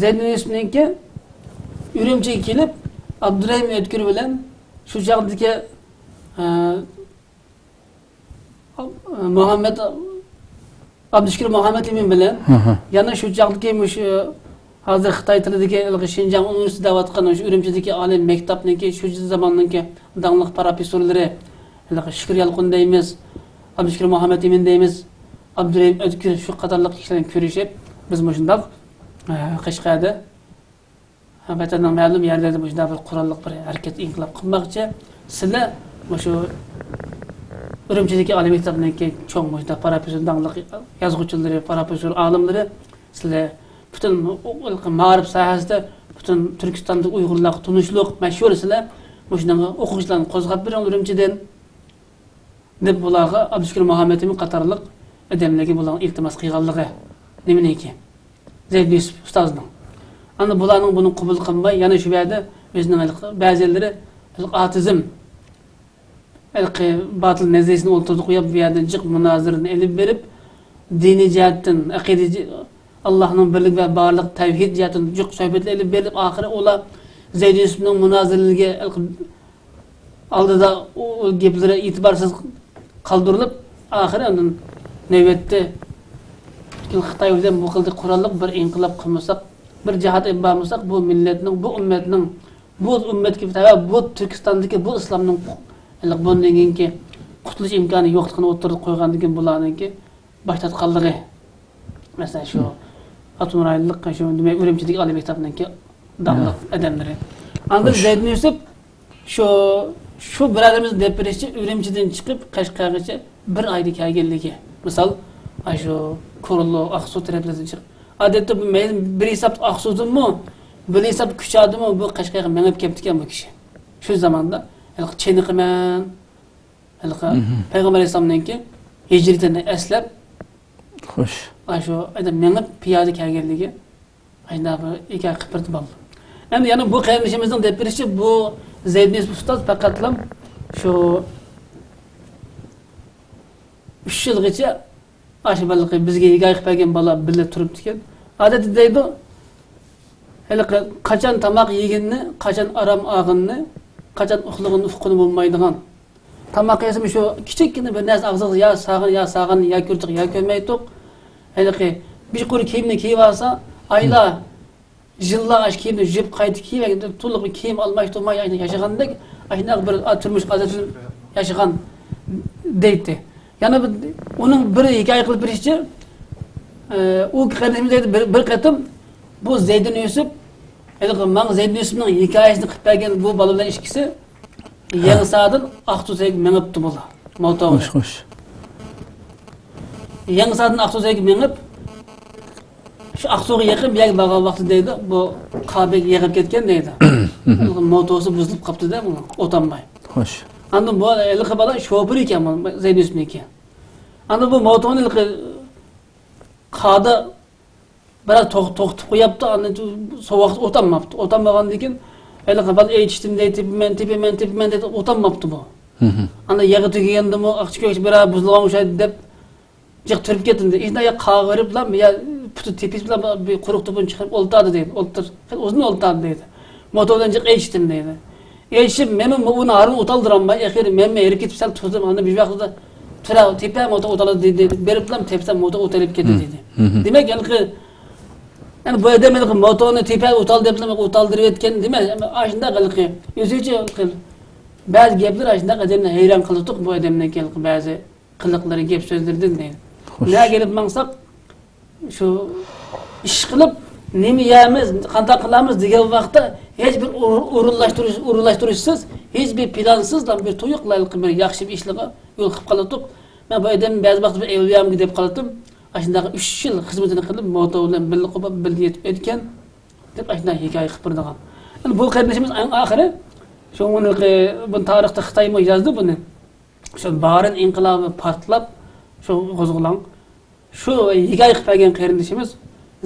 زەيدىن يۈسۈپنىڭكى ئۈرۈمچىگە كېلىپ، ئابدۇرەھىم ئۆتكۈر بىلەن شۇ چاغدىكى، ئە، مۇھەممەد، ئابدۇشۈكۈر مۇھەممەد ئىمىن بىلەن، ھە، ھە. يەنە شۇ چاغدىكى مۇشۇ ھازىر خىتاي تىلىدىكى شىنجاڭ ئۇنىۋېرسىتېتى دەۋاتقان شۇ ئۈرۈمچىدىكى ئالىي مەكتەپنىڭكى شۇ زاماننىڭكى داڭلىق پروفېسسورلىرى، ھېلىقى شۈكۈر يالقۇن دەيمىز، ئابدۇشۈكۈر مۇھەممەد ئىمىن دەيمىز، ئابدۇرەھىم ئۆتكۈر، شۇ قاتارلىق كىشىلەر بىلەن كۆرۈشۈپ، بىز مۇشۇنداق، ئە، قەشقەردە ۋەتەننىڭ مەلۇم يەرلىرىدە مۇشۇنداق بىر قوراللىق بىر ھەرىكەت، ئىنقىلاب قىلماقچى. سىلەر مۇشۇ ئۈرۈمچىدىكى ئالىي مەكتەپنىڭكى چوڭ مۇشۇنداق پروفېسسور، داڭلىق يازغۇچىلىرى، پروفېسسور، ئالىملىرى، سىلەر پۈتۈن مائارىپ ساھەسىدە پۈتۈن تۈركىستاندىكى ئۇيغۇرلارغا تونۇشلۇق، مەشھۇر سىلەر. مۇشۇنىڭغا ئوقۇغۇچىلارنى قوزغاپ بېرىڭ ئۈرۈمچىدىن. دەپ بۇلارغا ئابدۇشۈكۈر مۇھەممەتئىمىن قاتارلىق ئادەملەرگە بۇلارنىڭ ئىلتىماس قىلغانلىقى نېمىنىڭكى؟ زەيدىن يۈسۈپ ئۇستازنىڭ. ئەمدى بۇلارنىڭ بۇنى قوبۇل قىلماي، يەنە شۇ يەردە ئۆزىنىڭ ھېلىقى بەزىلىرى ھېلىقى ئاتېئىزم، ھېلىقى باتىل نەزەرىيىسىنى ئولتۇرتۇپ قويۇپ، بۇ يەردە جىق مۇنازىرىنى ئېلىپ بېرىپ، دىنىي جەھەتتىن، ئەقىدە جە-، ئاللاھنىڭ بىرلىكى ۋە بارلىق تەۋھىد جەھەتتىن جىق سۆھبەتلەر ئېلىپ بېرىلىپ، ئاخىرى ئۇلار زەيدىن يۈسۈپنىڭ مۇنازىرىلىرىگە ھېلىقى ئالدىدا ئۇ گەپلىرى ئېتىبارسىز قالدۇرۇلۇپ، ئاخىرى ئاندىن نۆۋەتتە پۈتكۈل خىتاي بىلەن بۇ خىلدىكى قوراللىق بىر ئىنقىلاب قىلمىساق، بىر جىھاد ئېلىپ بارمىساق، بۇ مىللەتنىڭ، بۇ ئۈممەتنىڭ، بۇ ئۈممەتكە تەۋە بۇ تۈركىستاندىكى بۇ ئىسلامنىڭ ھېلىقى بۇندىن كېيىنكى قۇتۇلۇش ئىمكانى يوقلۇقىنى ئوتتۇرىغا قويغاندىن كېيىن، بۇلارنىڭكى باش تارتقانلىقى، مەسىلەن، شۇ ئاپتونوم رايونلۇق، شۇ نېمە، ئۈرۈمچىدىكى ئالىي مەكتەپنىڭكى داڭلىق ئادەملىرى. ئاندىن خوش. زەيدىن يۈسۈپ شۇ، شۇ بۇرادىرىمىز دەپ بېرىشىچە، ئۈرۈمچىدىن چىقىپ قەشقەرگىچە بىر ئايدا كەلگەنلىكى. مىسال، ئاشۇ كورلا، ئاقسۇ تەرەپلەردىن چىقىپ. ئادەتتە بۇ مەيلى بىر ھېسابتا ئاقسۇدىنمۇ، بىر ھېسابتا كۇچادىنمۇ بۇ قەشقەرگە مېڭىپ كەپتىكەن بۇ كىشى. شۇ زاماندا ھېلىقى چېنىقىمەن، ھېلىقى پەيغەمبەر ئەلەيھىسسالامنىڭكى ھىجرىتىنى ئەسلەپ، خوش. ئاشۇ ئادەم مېڭىپ پىيادە كەلگەنلىكى. ئاشۇنداق بىر ھېكايە قىلىپ بەردى بالىلار. ئەمدى يەنە بۇ قېرىندىشىمىزنىڭ دەپ بېرىشىچە، بۇ زەيدىن يۈسۈپ ئۇستاز پەقەتلا شۇ ئۈچ يىلغىچە ئاشۇ بالىقى بىزگە ھېكايە قىلىپ بەرگەن بالا بىللە تۇرۇپتىكەن. ئادەتتە دەيدۇ، ھېلىقى قاچان تاماق يېگىنىنى، قاچان ئارام ئالغىنىنى، قاچان ئۇخلىغىنىنى ئۇققىلى بولمايدىغان. تاماق يېسىمۇ شۇ كىچىككىنە بىر نەرسە ئاغزىغا يا ساغان، يا ساغان، يا كۆرچەك، يا كۆرمەيتتۇق. ھېلىقى بىر قۇر كىيىمنى كىيىۋالسا، ئايلار، يىللار ئاشۇ كىيىمنى يۇيۇپ قايتا كىيىۋەرگەندە تولۇق بىر كىيىم ئالماشتۇرماي ياشىغاندەك، ئاشۇنداق بىر تۇرمۇش ئادەتتە ياشىغان دەيتتى. يەنە بىر، ئۇنىڭ بىر ھېكايە قىلىپ بېرىشىچە، ئۇ قېرىندىشىمىز دەيدۇ، بىر، بىر قېتىم بۇ زەيدىن يۈسۈپ، ھېلىقى ماڭا زەيدىن يۈسۈپنىڭ ھېكايىسىنى قىلىپ بەرگەن بۇ بالا بىلەن ئىككىسى يېڭىساردىن ئاقسۇدىن مېڭىپتۇ بۇلار. موتور. خوش، خوش. يېڭىساردىن ئاقسۇدىن مېڭىپ، شۇ ئاقسۇغا يېقىن بىر يەرگە بارغان ۋاقتىدا دەيدۇ، بۇ قار بەك يېغىپ كەتكەن دەيدۇ. موتورسى بۇزۇلۇپ قاپتۇ دە، بۇ ئولتۇرالماي. خوش. ئاندىن بۇ ھېلىقى بالا شوپۇر ئىكەن، بۇ زەيدىن يۈسۈپنىڭكى. ئاندىن بۇ موتورنى ھېلىقى قاردا بىراز توخ-، توختىتىپ قويۇپتۇ، ئاندىن شۇ ۋاقىت ئولتۇرالماپتۇ. ئولتۇرالمىغاندىن كېيىن، ھېلىقى بالا ئېيتىشتىن دەي، تېپىمەن، تېپىمەن، تېپىمەن دەيدۇ، ئولتۇرالماپتۇ بۇ. ئاندىن يېغى تۈگىگەندىمۇ، ئاقچا كۆكچە بىراز بۇزۇلغان ئوخشايدۇ دەپ، جىق تۇرۇپ كەتتىم دەيدۇ. ئىشىنداق يا قاغا بېرىپ بىلەن، يا پۇتى تېپىسى بىلەن بىر قۇرۇق توپىنى چىقىرىپ ئولتۇردى دەيدۇ. ئولتۇر-، ئۇزۇن ئولتۇردى دەيدۇ. موتور بىلەن جىق ئېيتىشتىم دەيدۇ. ئېيتىشىپ، مەنمۇ ئۇنى ھارۋىنى ئولتۇرالدۇرالماي، ئېخىرى مەنمۇ ھېرىپ كېتىپ سەل تۇردۇم. ئاندىن بىر ۋاقىتتا تۇرا، تېپە موتور ئولتۇرالدى دېدى. بېرىپلا تېپسەم موتور ئولتۇرۇپ كەتتى دېدى. دېمەك، ھېلىقى، يەنى بۇ ئادەم ھېلىقى موتورنى تېپە ئولتۇرالدى دەپلا ئولتۇرالدۇرۇۋەتكەن دېمەس. ئاشۇنداق ھېلىقى ئۆزىچە ھېلىقى بەزى گەپلىرى ئاشۇنداق ئادەمنى ھەيران قىلىدۇ بۇ ئادەمنىڭكى ھېلىقى بەزى قىلىقلىرى، گەپ سۆزلىرىدىن دەيدۇ. خوش. نەگە ئېلىپ ماڭساق، شۇ ئىش قىلىپ، نېمە يەيمىز، قانداق قىلىمىز دېگەن ۋاقىتتا ھېچ بىر ئور-، ئورۇنلاشتۇرۇش، ئورۇنلاشتۇرۇشسىز، ھېچ بىر پىلانسىزلا بىر تۇيۇقلا بىر ياخشى بىر ئىشلارغا يول قىلىپ قالاتتۇق. مەن بۇ ئادەمنى بەزى ۋاقىتتا بىر ئەۋلىيامغا دەپ قالاتتىم. ئاشۇنداق ئۈچ يىل خىزمىتىنى قىلىپ، موتور بىلەن بىللە قوپۇپ، بىللە يېتىپ ئۆتكەن، دەپ ئاشۇنداق ھېكايە قىلىپ بېرىدىغان. يەنى بۇ قېرىندىشىمىز ئەڭ ئاخىرى، شۇ ئۇنىڭكى، بۇنى تارىختا خىتايمۇ يازدى بۇنى. شۇ بارىن ئىنقىلابى پارتلاپ، شۇ قوزغىلاڭ، شۇ ھېكايە قىلىپ بەرگەن قېرىندىشىمىز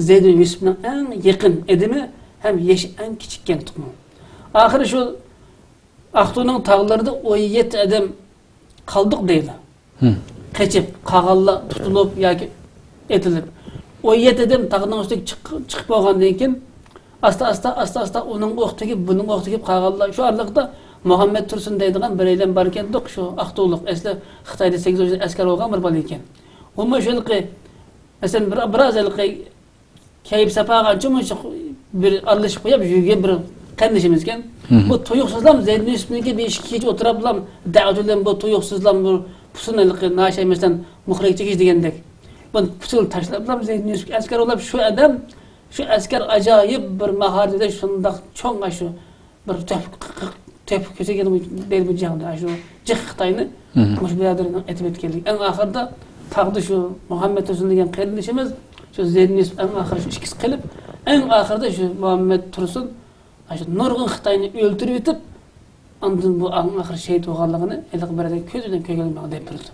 زەيدىن يۈسۈپنىڭ ئەڭ يېقىن ئادىمى ھەم يېشى ئەڭ كىچىككەن تۇغما. ئاخىرى شۇ ئاقتۇنىڭ تاغلىرىدا ئون يەتتە ئادەم قالدۇق دەيدۇ. قېچىپ، قالغانلار تۇتۇلۇپ ياكى ئېتىلىپ. ئون يەتتە ئادەم تاغنىڭ ئۈستىگە چىق-، چىقىپ بولغاندىن كېيىن، ئاستا-ئاستا، ئاستا-ئاستا ئۇنىڭ ئوق تېگىپ، بۇنىڭ ئوق تېگىپ قالغانلار. شۇ ئارىلىقتا مۇھەممەد تۇرسۇن دەيدىغان بىرەيلەن باركەندۇق، شۇ ئاقتۇلۇق. ئەسلى خىتايدا سەككىز يىل ئەسكەر بولغان بىر بالا ئىكەن. ئۇمۇ شۇ ھېلىقى، مەسىلەن، بىر، بىراز ھېلىقى كەيپ ساپاغا ئانچە-مۇنچە بىر ئارىلىشىپ قويۇپ يۈرگەن بىر قېرىندىشىمىزكەن. بۇ تۇيۇقسىزلام زەيدىن يۈسۈپنىڭكى بىر ئىككى كېچە ئولتۇراپلام دەۋەت بىلەن بۇ تۇيۇقسىزلام بىر پۇتىنى ھېلىقى ناشەي مەسىلەن مۇخرەك چېكىش دېگەندەك. بۇ پۇتىنى تاشلاپلام زەيدىن يۈسۈپكە ئەسكەر بولاپ شۇ ئادەم شۇ ئەسكەر ئاجايىپ بىر ماھارىتىدە شۇنداق چوڭ ئاشۇ بىر تۆھپە، تۆھپە كۆرسەتكەن دەيدۇ بۇ جەڭدە، شۇ جىق خىتاينى مۇشۇ بۇرادەرنىڭ ئېتىپ ئۆتكەنلىكى. ئەڭ ئاخىرىدا تاغدا شۇ مۇھەممەد تۇرسۇن دېگەن قېرىندىشىمىز، شۇ زەيدىن يۈسۈپ ئەڭ ئاخىرى شۇ ئىككىسى قېلىپ، ئەڭ ئاخىرىدا شۇ مۇھەممەد تۇرسۇن، شۇ نۇرغۇن خىتاينى ئۆلتۈرۈۋېتىپ، ئاندىن بۇ ئەڭ ئاخىرى شېھىت بولغانلىقىنى ھېلىقى بىرادەر كۆزى بىلەن كۆرگەنلىكى ماڭا دەپ بېرىدۇ.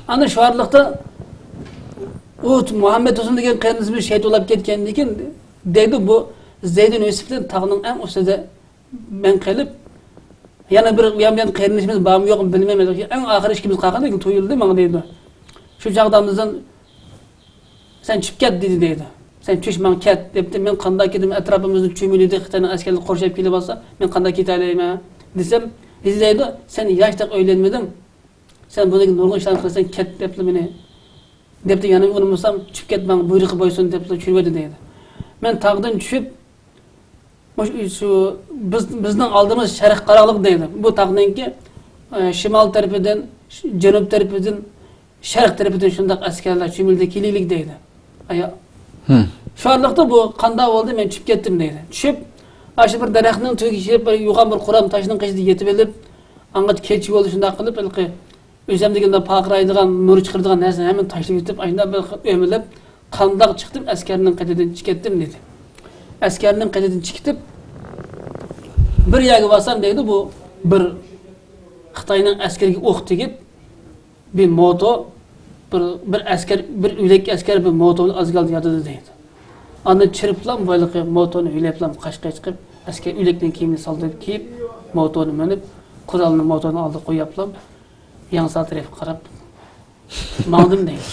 ئاندىن شۇ ئارىلىقتا ئۇ مۇھەممەد تۇرسۇن دېگەن قېرىندىشىمىز شېھىت بولاپ كەتكەندىن كېيىن، دەيدۇ، بۇ زەيدىن يۈسۈپتىن تاغنىڭ ئەڭ ئۈستىدە مەن قېلىپ، يەنە بىر ئۇيان بۇيان قېرىندىشىمىز بارمۇ يوقمۇ بىلمەيمەن. ئەڭ ئاخىرى ئىككىمىز قالغاندىن كېيىن تۇيۇلدى ماڭا دەيدۇ. شۇ چاغدا ئاندىن سەن چۈشۈپ كەت دېدى دەيدۇ. سەن چۈش ماڭا كەت دەپتۇ. مەن قانداق كېتىمەن، ئەتراپىمىزنى چۆمۈلىدى، خىتاينىڭ ئەسكەرلىرى قورشاپ كېلىۋالسا، مەن قانداق كېتەلەيمەن دېسەم، دېدى دەيدۇ، سەن ياشتەك ئۆيلەنمىدىڭ، سەن بۇنىڭدىن نۇرغۇن ئىشلارنى قىلىسەن، كەت دەپلا مېنى، دەپتۇ، يەنە ئۇنىمىسام، چۈشۈپ كەت، ماڭا بۇيرۇقى بويسۇن دەپلا چۈشۈرۈۋەتتى دەيدۇ. مەن تاغدىن چۈشۈپ، مۇشۇ، شۇ، بىز، بىزنىڭ ئالدىمىز شەرق قاراڭلىق دەيدۇ. بۇ تاغنىڭكى، ئە، شىمال تەرىپىدىن، جەنۇب تەرىپىدىن، شەرق تەرىپىدىن شۇنداق ئەسكەرلەر چۈمۈلدەپ كېلىلىك دەيدۇ. ئايا. شۇ ئارىلىقتا بۇ قانداق بولدى، مەن چۈشۈپ كەتتىم دەيدۇ. چۈشۈپ، ئاشۇ بىر دەرەخنىڭ تۈۋىگە چىقىپ، بىر يوغان بىر قورام تاشنىڭ قېشىدا يېتىۋېلىپ، ئاڭغىچە كېچە بولدى، شۇنداق قىلىپ، ھېلىقى ئۆزۈمدىكى مۇنداق پارقىرايدىغان، نۇر چىقىرىدىغان نەرسىنى ھەممىنى تاشلىۋېتىپ، ئاشۇنداق بىر ئۆمىلىپ، قانداق چىقتىم، ئەسكەرنىڭ قېتىدىن چىقىپ كەتتىم دېدى. ئەسكەرنىڭ قېتىدىن چىقىپ، بىر يەرگە بارسام دەيدۇ، بۇ بىر خىتاينىڭ ئەسكىرىگە ئوق تېگىپ، بىر موتور، بىر، بىر ئەسكەر، بىر ئۆلۈك ئەسكەر بىر موتورنى ئازگالدا ياتىدۇ دەيدۇ. ئاندىن چىرىپلام، بۇ ھېلىقى موتورنى ھۆيلەپلام قەشقەرگە چىقىپ، ئەسكەر ئۆلۈكنىڭ كىيىمىنى سالدۇرۇپ كىيىپ، موتورنى مىنىپ، قورالنى موتورنىڭ ئالدىغا قويۇپلام، ياڭسا تەرەپكە قاراپ ماڭدىم دەيدۇ.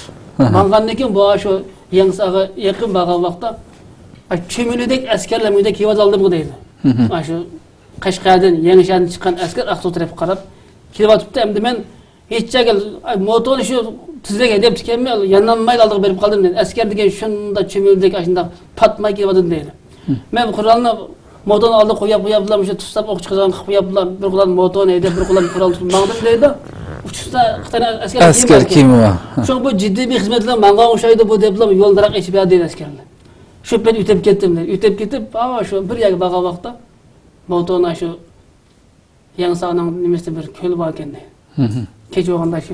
ماڭغاندىن كېيىن بۇ شۇ ياڭساغا يېقىن بارغان ۋاقىتتا، ئاي، چۈمۈلىدەك ئەسكەرلەر مۇندەك كېلىۋاتالدىمغۇ دەيدۇ. ئاشۇ قەشقەردىن، يېڭىشەردىن چىققان ئەسكەر ئاقسۇ تەرەپكە قاراپ كېلىۋاتىپتۇ. ئەمدى مەن ھېچ جايغا، ئاي، موتورنى شۇ تۈزلەك ھەيدەپتىكەنمەن، يانالمايلا ئالدىغا بېرىپ قالدىم دەيدۇ. ئەسكەر دېگەن شۇنداق چۈمۈلىدەك ئاشۇنداق پاتماي كېلىۋاتىدۇ دەيدۇ. مەن قورالنى موتورنىڭ ئالدىغا قويۇپ، قويۇپلا، مۇشۇ تۇتسام ئوق چىقىدىغان قىلىپ قويۇپلا، بىر قولۇم موتورنى ھەيدەپ، بىر قولۇم قورال تۇتۇپ ماڭدىم دەيدۇ. ئۇچۇشتا خىتاي ئەسكەر ئەسكەر كىيىمى بار. شۇڭا بۇ جىددىي بىر خىزمەت بىلەن ماڭغان ئوخشايدۇ بۇ دەپلا يولنى راق ئېچىپ بەردى ئەسكەرلەر. شۇ پەيت ئۆتۈپ كەتتىم دەيدۇ. ئۆتۈپ كېتىپ، ھاۋا شۇ بىر يەرگە بارغان ۋاقىتتا موتورنى شۇ ياڭسانىڭ نېمىسىدە بىر كۆل بار ئىكەن دەيدۇ. كەچ بولغاندا شۇ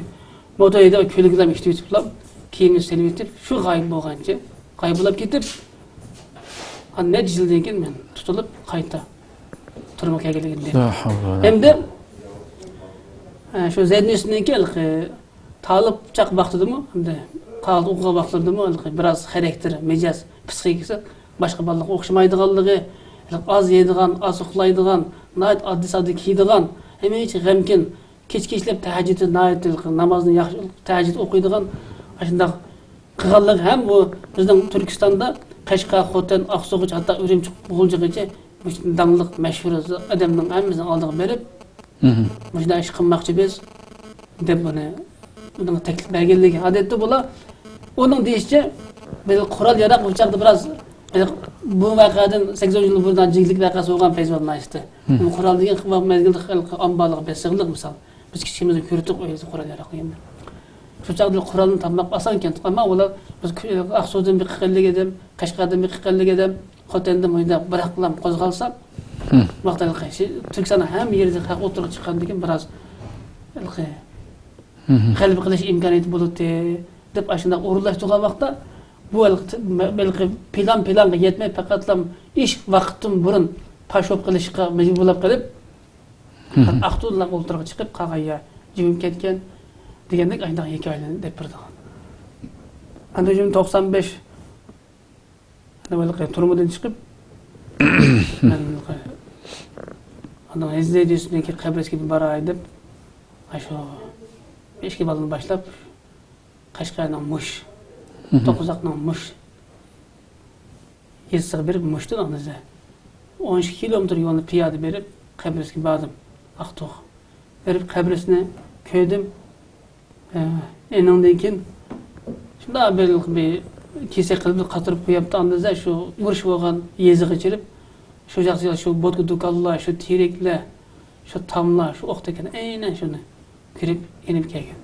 موتور ھەيدەپ كۆلگىلا ئىشتىۋېتىپلا، كىيىمنى سېلىۋېتىپ، شۇ غايىب بولغانچە، غايىب بولۇپ كېتىپ، ئاندىن نەچچە يىلدىن كېيىن مەن تۇتۇلۇپ، قايتا تۈرمىگە كەلگىلىكىم دەيدۇ. لا ھەۋلە ۋە لا ئەمدى، ئە، شۇ زەيدىن يۈسۈپنىڭكى ھېلىقى تالىپ چاغ ۋاقتىدىمۇ، ئەمدى تالىپ ئوقۇغان ۋاقتىدىمۇ ھېلىقى بىراز خاراكتېر، مىجەز، پسىخىكىسى باشقا بالىلارغا ئوخشىمايدىغانلىقى، ھېلىقى ئاز يەيدىغان، ئاز ئۇخلايدىغان، ناھايىتى ئاددىي-ساددا كىيىدىغان، ھەمىشە غەمكىن، كېچە-كېچىلەپ تەھەججۇدى ناھايىتى نامازنى ياخشى، تەھەججۇد ئوقۇيدىغان، ئاشۇنداق قىلغانلىقى ھەم بۇ بىزنىڭ تۈركىستاندا قەشقەر، خوتەن، ئاقسۇغىچە، ھەتتا ئۈرۈمچى، غۇلجىغىچە مۇشۇ داڭلىق، مەشھۇر ئادەمنىڭ ھەممىسىنىڭ ئالدىغا بېرىپ، مۇشۇنداق ئىش قىلماقچى بىز، دەپ ئۇنى، ئۇنىڭغا تەكلىپ بەرگەنلىكى. ئادەتتە بۇلار، ئۇنىڭ دېيىشىچە، بىز قورال ياراق بۇ چاغدا بىراز، بۇ ۋەقەدىن سەككىز ئون يىل بۇرۇن جىگدىلىك ۋەقەسى بولغان پەيزى بار ناھىيىسىدە. قورال دېگەن مەزگىلدە خەلق ئامبارلىققا بېسىقلىق مىسال. بىز كىچىكىمىزدە كۆردۇق ئۆيدە قورال ياراق دېگەننى. شۇ چاغدا قورالنى تاپماق ئاسانكەن. ئەمما ئۇلار بىز ئاقسۇدىن بېقىقەنلىك ئادەم، قەشقەردىن بېقىقەنلىك ئادەم، خوتەندىن مۇنداق بىراقلام قوزغالسا، ۋاقىتتا تۈركىستاننىڭ ھەممە يېرىدە خەق ئوتتۇرىغا چىققاندىن كېيىن بىراز ھېلىقى غەلىبە قىلىش ئىمكانىيىتى بولاتتى، دەپ ئاشۇنداق ئورۇنلاشتۇرغان ۋاقىتتا، بۇ ھېلىقى، ھېلىقى پىلان پىلانغا يەتمەي، پەقەتلا ئىش ۋاقىتتىن بۇرۇن پاش بولۇپ قېلىشقا مەجبۇر بولۇپ قېلىپ، ئاقتۇنلا ئوتتۇرىغا چىقىپ، قالغان يەر جىمىپ كەتكەن دېگەندەك ئاشۇنداق ھېكايىلەرنى دەپ بېرىدىغان. ئاندىن توقسان بەش، ئەنە ھېلىقى تۈرمىدىن چىقىپ، مەن ھېلىقى ئاندىن زەيدىن يۈسۈپنىڭكى قەبرىسىگە باراي دەپ، ئاشۇ ئىككى بالىنى باشلاپ، قەشقەرنىڭ مۇش، توققۇزاقنىڭ مۇش يېزىسىغا بېرىپ، مۇشتىن ئاندىزا ئون ئىككى كىلومېتىر يولنى پىيادە بېرىپ، قەبرىسىگە باردىم. ئاقتۇغ بېرىپ، قەبرىسىنى كۆردۈم. ئە، ئېنىڭدىن كېيىن شۇنداق بىر، بىر كېسەك قىلىپ قاتۇرۇپ قويۇپتۇ. ئاندىن شۇ ئۇرۇش بولغان يېزىغا چىرىپ، شۇ جاقتا شۇ بوتكا دۇكانلار، شۇ تېرەكلەر، شۇ تاملار، شۇ ئوق تەگكەن ئەينەن شۇنى كۆرۈپ، ئېنىپ كەلگەن.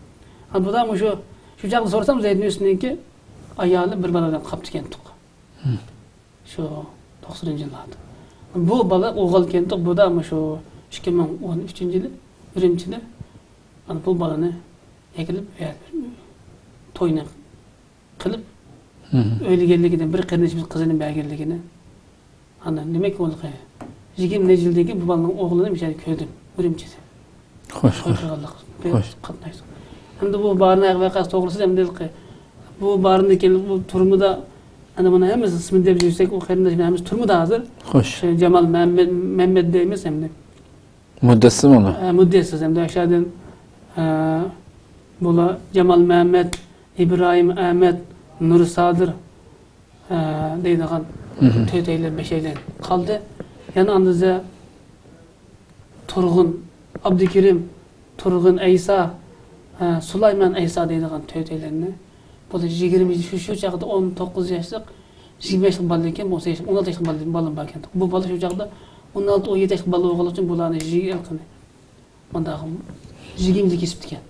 ھە، بۇدا مۇشۇ، شۇ چاغدا سورىسام، زەيدىن يۈسۈپنىڭكى ئايالى بىر بالا بىلەن قاپتىكەنتۇق. شۇ توقسىنىنچى يىللاردا. بۇ بالا ئوغۇلكەنتۇق، بۇدا مۇشۇ ئىككى مىڭ ئون ئۈچىنچى يىلى ئۈرۈمچىدە، ئانا، بۇ بالىنى ئەكېلىپ، توينى قىلىپ، ئۆيلىگەنلىكىنى، بىر قېرىندىشىمىز قىزىنى بەرگەنلىكىنى. ئانا، دېمەك، ئۇ يىگىرمە نەچچە يىلدىن كېيىن بۇ بالىنىڭ ئوغلىنى مۇشۇ يەردە كۆردۈم، ئۈرۈمچىدە. خوش، توي خوش. قىلغانلىق، خوش. قاتناشتۇق. ئەمدى بۇ بارىن ۋەقەسى توغرىسىدا ئەمدى بۇ بارىندىن كېيىن بۇ تۈرمىدە، ئەنە بۇنى ھەممىسى ئىسمىنى دەپ يۈرسەك، ئۇ قېرىنداش ھەممىسى تۈرمىدە ھازىر. خوش. شۇ جامال مەمەت، مەمەت دەيمىز ئەمدى. مۇددەسسىز ئۇنى. ئە، مۇددەسسىز ئەمدى ئاشۇ يەردىن، ئە، بۇلار جامال مەمەت، ئىبراھىم ئەمەت، نۇر سادىر، ئە، دەيدىغان تۆتەيلەن، بەشەيلەن قالدى. يەنە ئاندىن تۇرغۇن، ئابدۇكېرىم، تۇرغۇن ئەيسا، ھە، سۇلايمان ئەيسا دەيدىغان تۆتەيلەننى. بۇلار يىگىرمە، شۇ، شۇ چاغدا ئون توققۇز ياشلىق، يىگىرمە ياشلىق بالا ئىكەن، ئون سەككىز ياشلىق، ئون ئالتە ياشلىق بالا، بالىلىرىم بار ئىكەن. بۇ بالا شۇ چاغدا ئون ئالتە، ئون يەتتە ياشلىق بالا بولغانلىقى ئۈچۈن بۇلارنى يىگىرمە، مۇنداق يىگىرمىدە كېسىپتىكەن.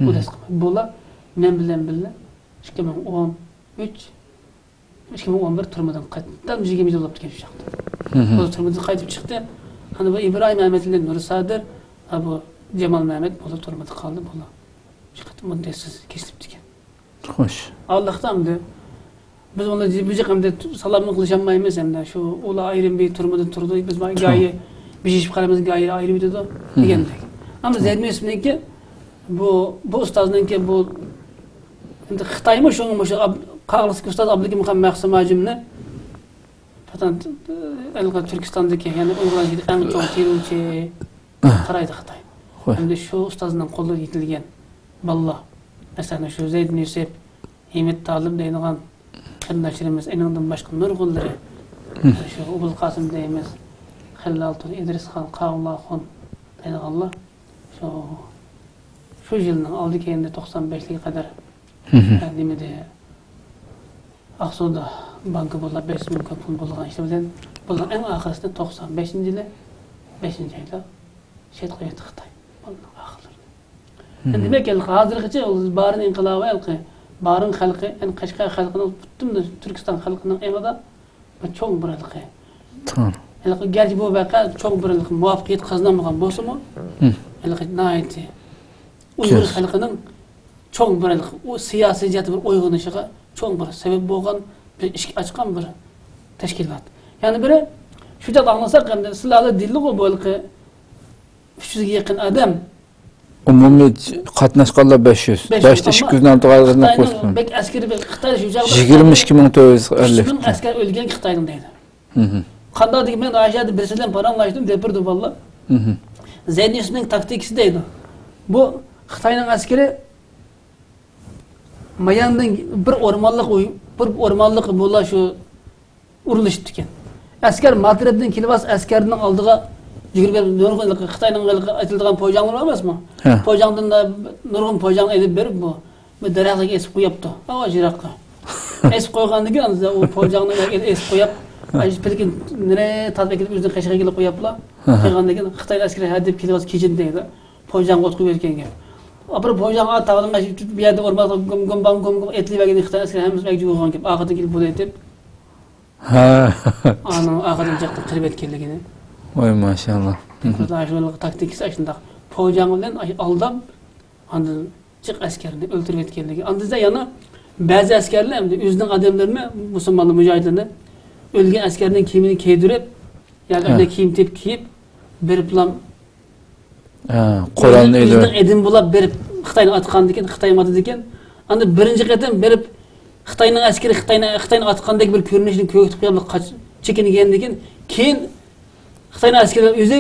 بۇ دەس قىلماي. بۇلار مەن بىلەن بىللە ئىككى مىڭ ئون ئۈچ، ئىككى مىڭ ئون بىر تۈرمىدىن قايتتىم. يىگىرمە يىل بولۇپتىكەن شۇ چاغدا. بۇ تۈرمىدىن قايتىپ چىقتى. ئەنە بۇ ئىبراھىم ئەمەتلى نۇرسادىر، ھە، بۇ جامال مەمەت بۇلار تۈرمىدە قالدى، بۇلار. شۇ قېتىم مۇددەتسىز كېسىلىپتىكەن. خوش. ئاللاھتا ئەمدى بىز ئۇنى جىق ئەمدى سالاملىق قىلىشالمايمىز ئەمدى. شۇ ئۇلار ئايرىم بىر تۈرمىدە تۇرىدۇ، بىز مانا گاھى بىر يېشىپ قالىمىز، گاھى ئايرىلىۋېتىدۇ دېگەندەك. ئەمما زەيد يۈسۈپنىڭكى بۇ، بۇ ئۇستازنىڭكى بۇ ئەمدى خىتايمۇ شۇڭا مۇشۇ ئاب-، قاغىلىقتىكى ئۇستاز ئابدۇكېرىم خان مەخسۇم ھاجىمنى پاتان، ئەلقا تۈركىستاندىكى، يەنى ئۇيغۇرلار ئىچىدە ئەڭ چوڭ تېررورچى قارايدۇ خىتاي. خوش. ئەمدى شۇ ئۇستازنىڭ قولىدا يېتىلگەن بالىلار، مەسىلەن، شۇ زەيدىن يۈسۈپ، ھىمىت تالىپ دەيدىغان قېرىنداشلىرىمىز، ئېنىڭدىن باشقا نۇرغۇنلىرى، شۇ ئوبۇل قاسىم دەيمىز، خەلىل ئالتۇن، ئىدرىسخان، قاغىلى ئاخۇن دەيدىغانلار شۇ، شۇ يىلنىڭ ئالدى كەينىدە توقسان بەشلىككە قەدەر نېمىدە، ئاقسۇدا بانكا بولاپ، بەش يۈز مىڭ كوي پۇل بولغان ئىشلار بىلەن، بۇلار ئەڭ ئاخىرسىدا توقسان بەشىنچى يىلى، بەشىنچى ئايدا شېھىت قىلىۋەتتى خىتاي. بۇنىڭ ئاخىرلىرى. دېمەك، ھازىرغىچە بارىن ئىنقىلابى ھېلىقى، بارىن خەلقى، يەنى قەشقەر خەلقىنىڭ، پۈتۈن تۈركىستان خەلقىنىڭ ئېڭىدا بىر چوڭ بىر ھېلىقى. ھېلىقى گەرچە بۇ ۋەقە چوڭ بىر ھېلىقى مۇۋەپپەقىيەت قازىنالمىغان بولسىمۇ، ھېلىقى ناھايىتى ئۇيغۇر خەلقىنىڭ چوڭ بىر ھېلىقى ئۇ سىياسىي جەھەتتە بىر ئويغىنىشىغا چوڭ بىر سەۋەب بولغان، بىر ئىشىك ئاچقان بىر تەشكىلات. يەنە بىرى، شۇ جەھەتتە ئاڭلىساق، ئەمدى سىلەرلا دېدىلىغۇ بۇ ھېلىقى ئۈچ يۈزگە يېقىن ئادەم. ئومۇمىي قاتناشقانلار بەش يۈز. بەش يۈز، باشتا ئىككى يۈزنى ئالدىغانلىقىنى قوشسۇن. بەك ئەسكىرى بەك خىتاي شۇ چاغدا يىگىرمە ئىككى مىڭ تۆت يۈز ئەللىك. ئۈچ مىڭ ئەسكەر ئۆلگەن خىتاينىڭ دەيدۇ. قانداق دېگەن، مەن ئاشۇ يەردە بىرسى بىلەن پاراڭلاشتىم، دەپ بېرىدۇ بالىلار. زەينىسنىڭ تاكتىكىسى دەيدۇ. بۇ خىتاينىڭ ئەسكىرى ماياندىن بىر ئورمانلىق ئۆي، بىر ئورمانلىق بۇلار شۇ ئۇرۇلۇشۇپتىكەن. ئەسكەر ماترېبتىن كېلىۋالسا، ئەسكەرنىڭ ئالدىغا يۈگۈرۈپ بېرىپ، نۇرغۇن خىتاينىڭ ئېتىلىدىغان پوجاڭلىرى بار ئەمەسمۇ؟ پوجاڭدىن نۇرغۇن پوجاڭ ئېلىپ بېرىپ، بۇ، بۇ دەرەخلەرگە ئېسىپ قويۇپتۇ. ئاۋۇ يىراققا. ئېسىپ قويغاندىن كېيىن، ئۇ پوجاڭنى ئېسىپ قويۇپ، ئاشۇ پىلىكىنى نېرى تارتىپ ئەكېلىپ، ئۆزىنىڭ قېشىغا ئەكېلىپ قويۇپلا. قويغاندىن كېيىن خىتاي ئەسكىرى ھە دەپ كېلىۋالسا، كېچىدە دەيدۇ. پوجاڭغا ئوت قويۇپ يەتكەنگە. ئاپىرىپ پوجاڭغا تاغنىڭ بۇ يەردە ئورمانلىق گۇم گۇم بام گۇم گۇم ئېتىلىۋەرگەن خىتاي ئەسكىرى ھەممىسى ئەگىچە بولغان گەپ. ئاخىرىدىن كېلىپ بۇنى ئېتىپ، ھە. ئانىڭ ئاخىرىدىن جىقتىن قىلىپ يەتكەنلىكىنى. ۋاي ماشائاللا. شۇ تاكتىكىسى ئاشۇنداق. پوجاڭ بىلەن ئالداپ، ئاندىن جىق ئەسكەرنى ئۆلتۈرۈپ يەتكەنلىكى. ئاندىن يەنە بەزى ئەسكەرلەر ئەمدى ئۆزىنىڭ ئادەملىرىنى، مۇسۇلمانلار مۇجاھىدلىرىنى ئۆلگەن ئەسكەرنىڭ كىيىمىنى كىيدۈرۈپ، ياكى ئۆزىنىڭ كىيىم تېپىپ كىيىپ، بېرىپلا ھە، قورالنى ئۆزىنىڭ ئېلىۋەت. ئېدىن بولاپ بېرىپ خىتاينى ئاتقاندىكىن، خىتاي ئاتىدىكەن. ئاندىن بىرىنچى قېتىم بېرىپ خىتاينىڭ ئەسكىرى خىتاينى، خىتاينى ئاتقاندەك بىر كۆرۈنۈشنى كۆرسىتىپ قويۇپ قاچ-، چېكىنگەندىن كېيىن، كېيىن خىتاينىڭ ئەسكىرى ئۆزى،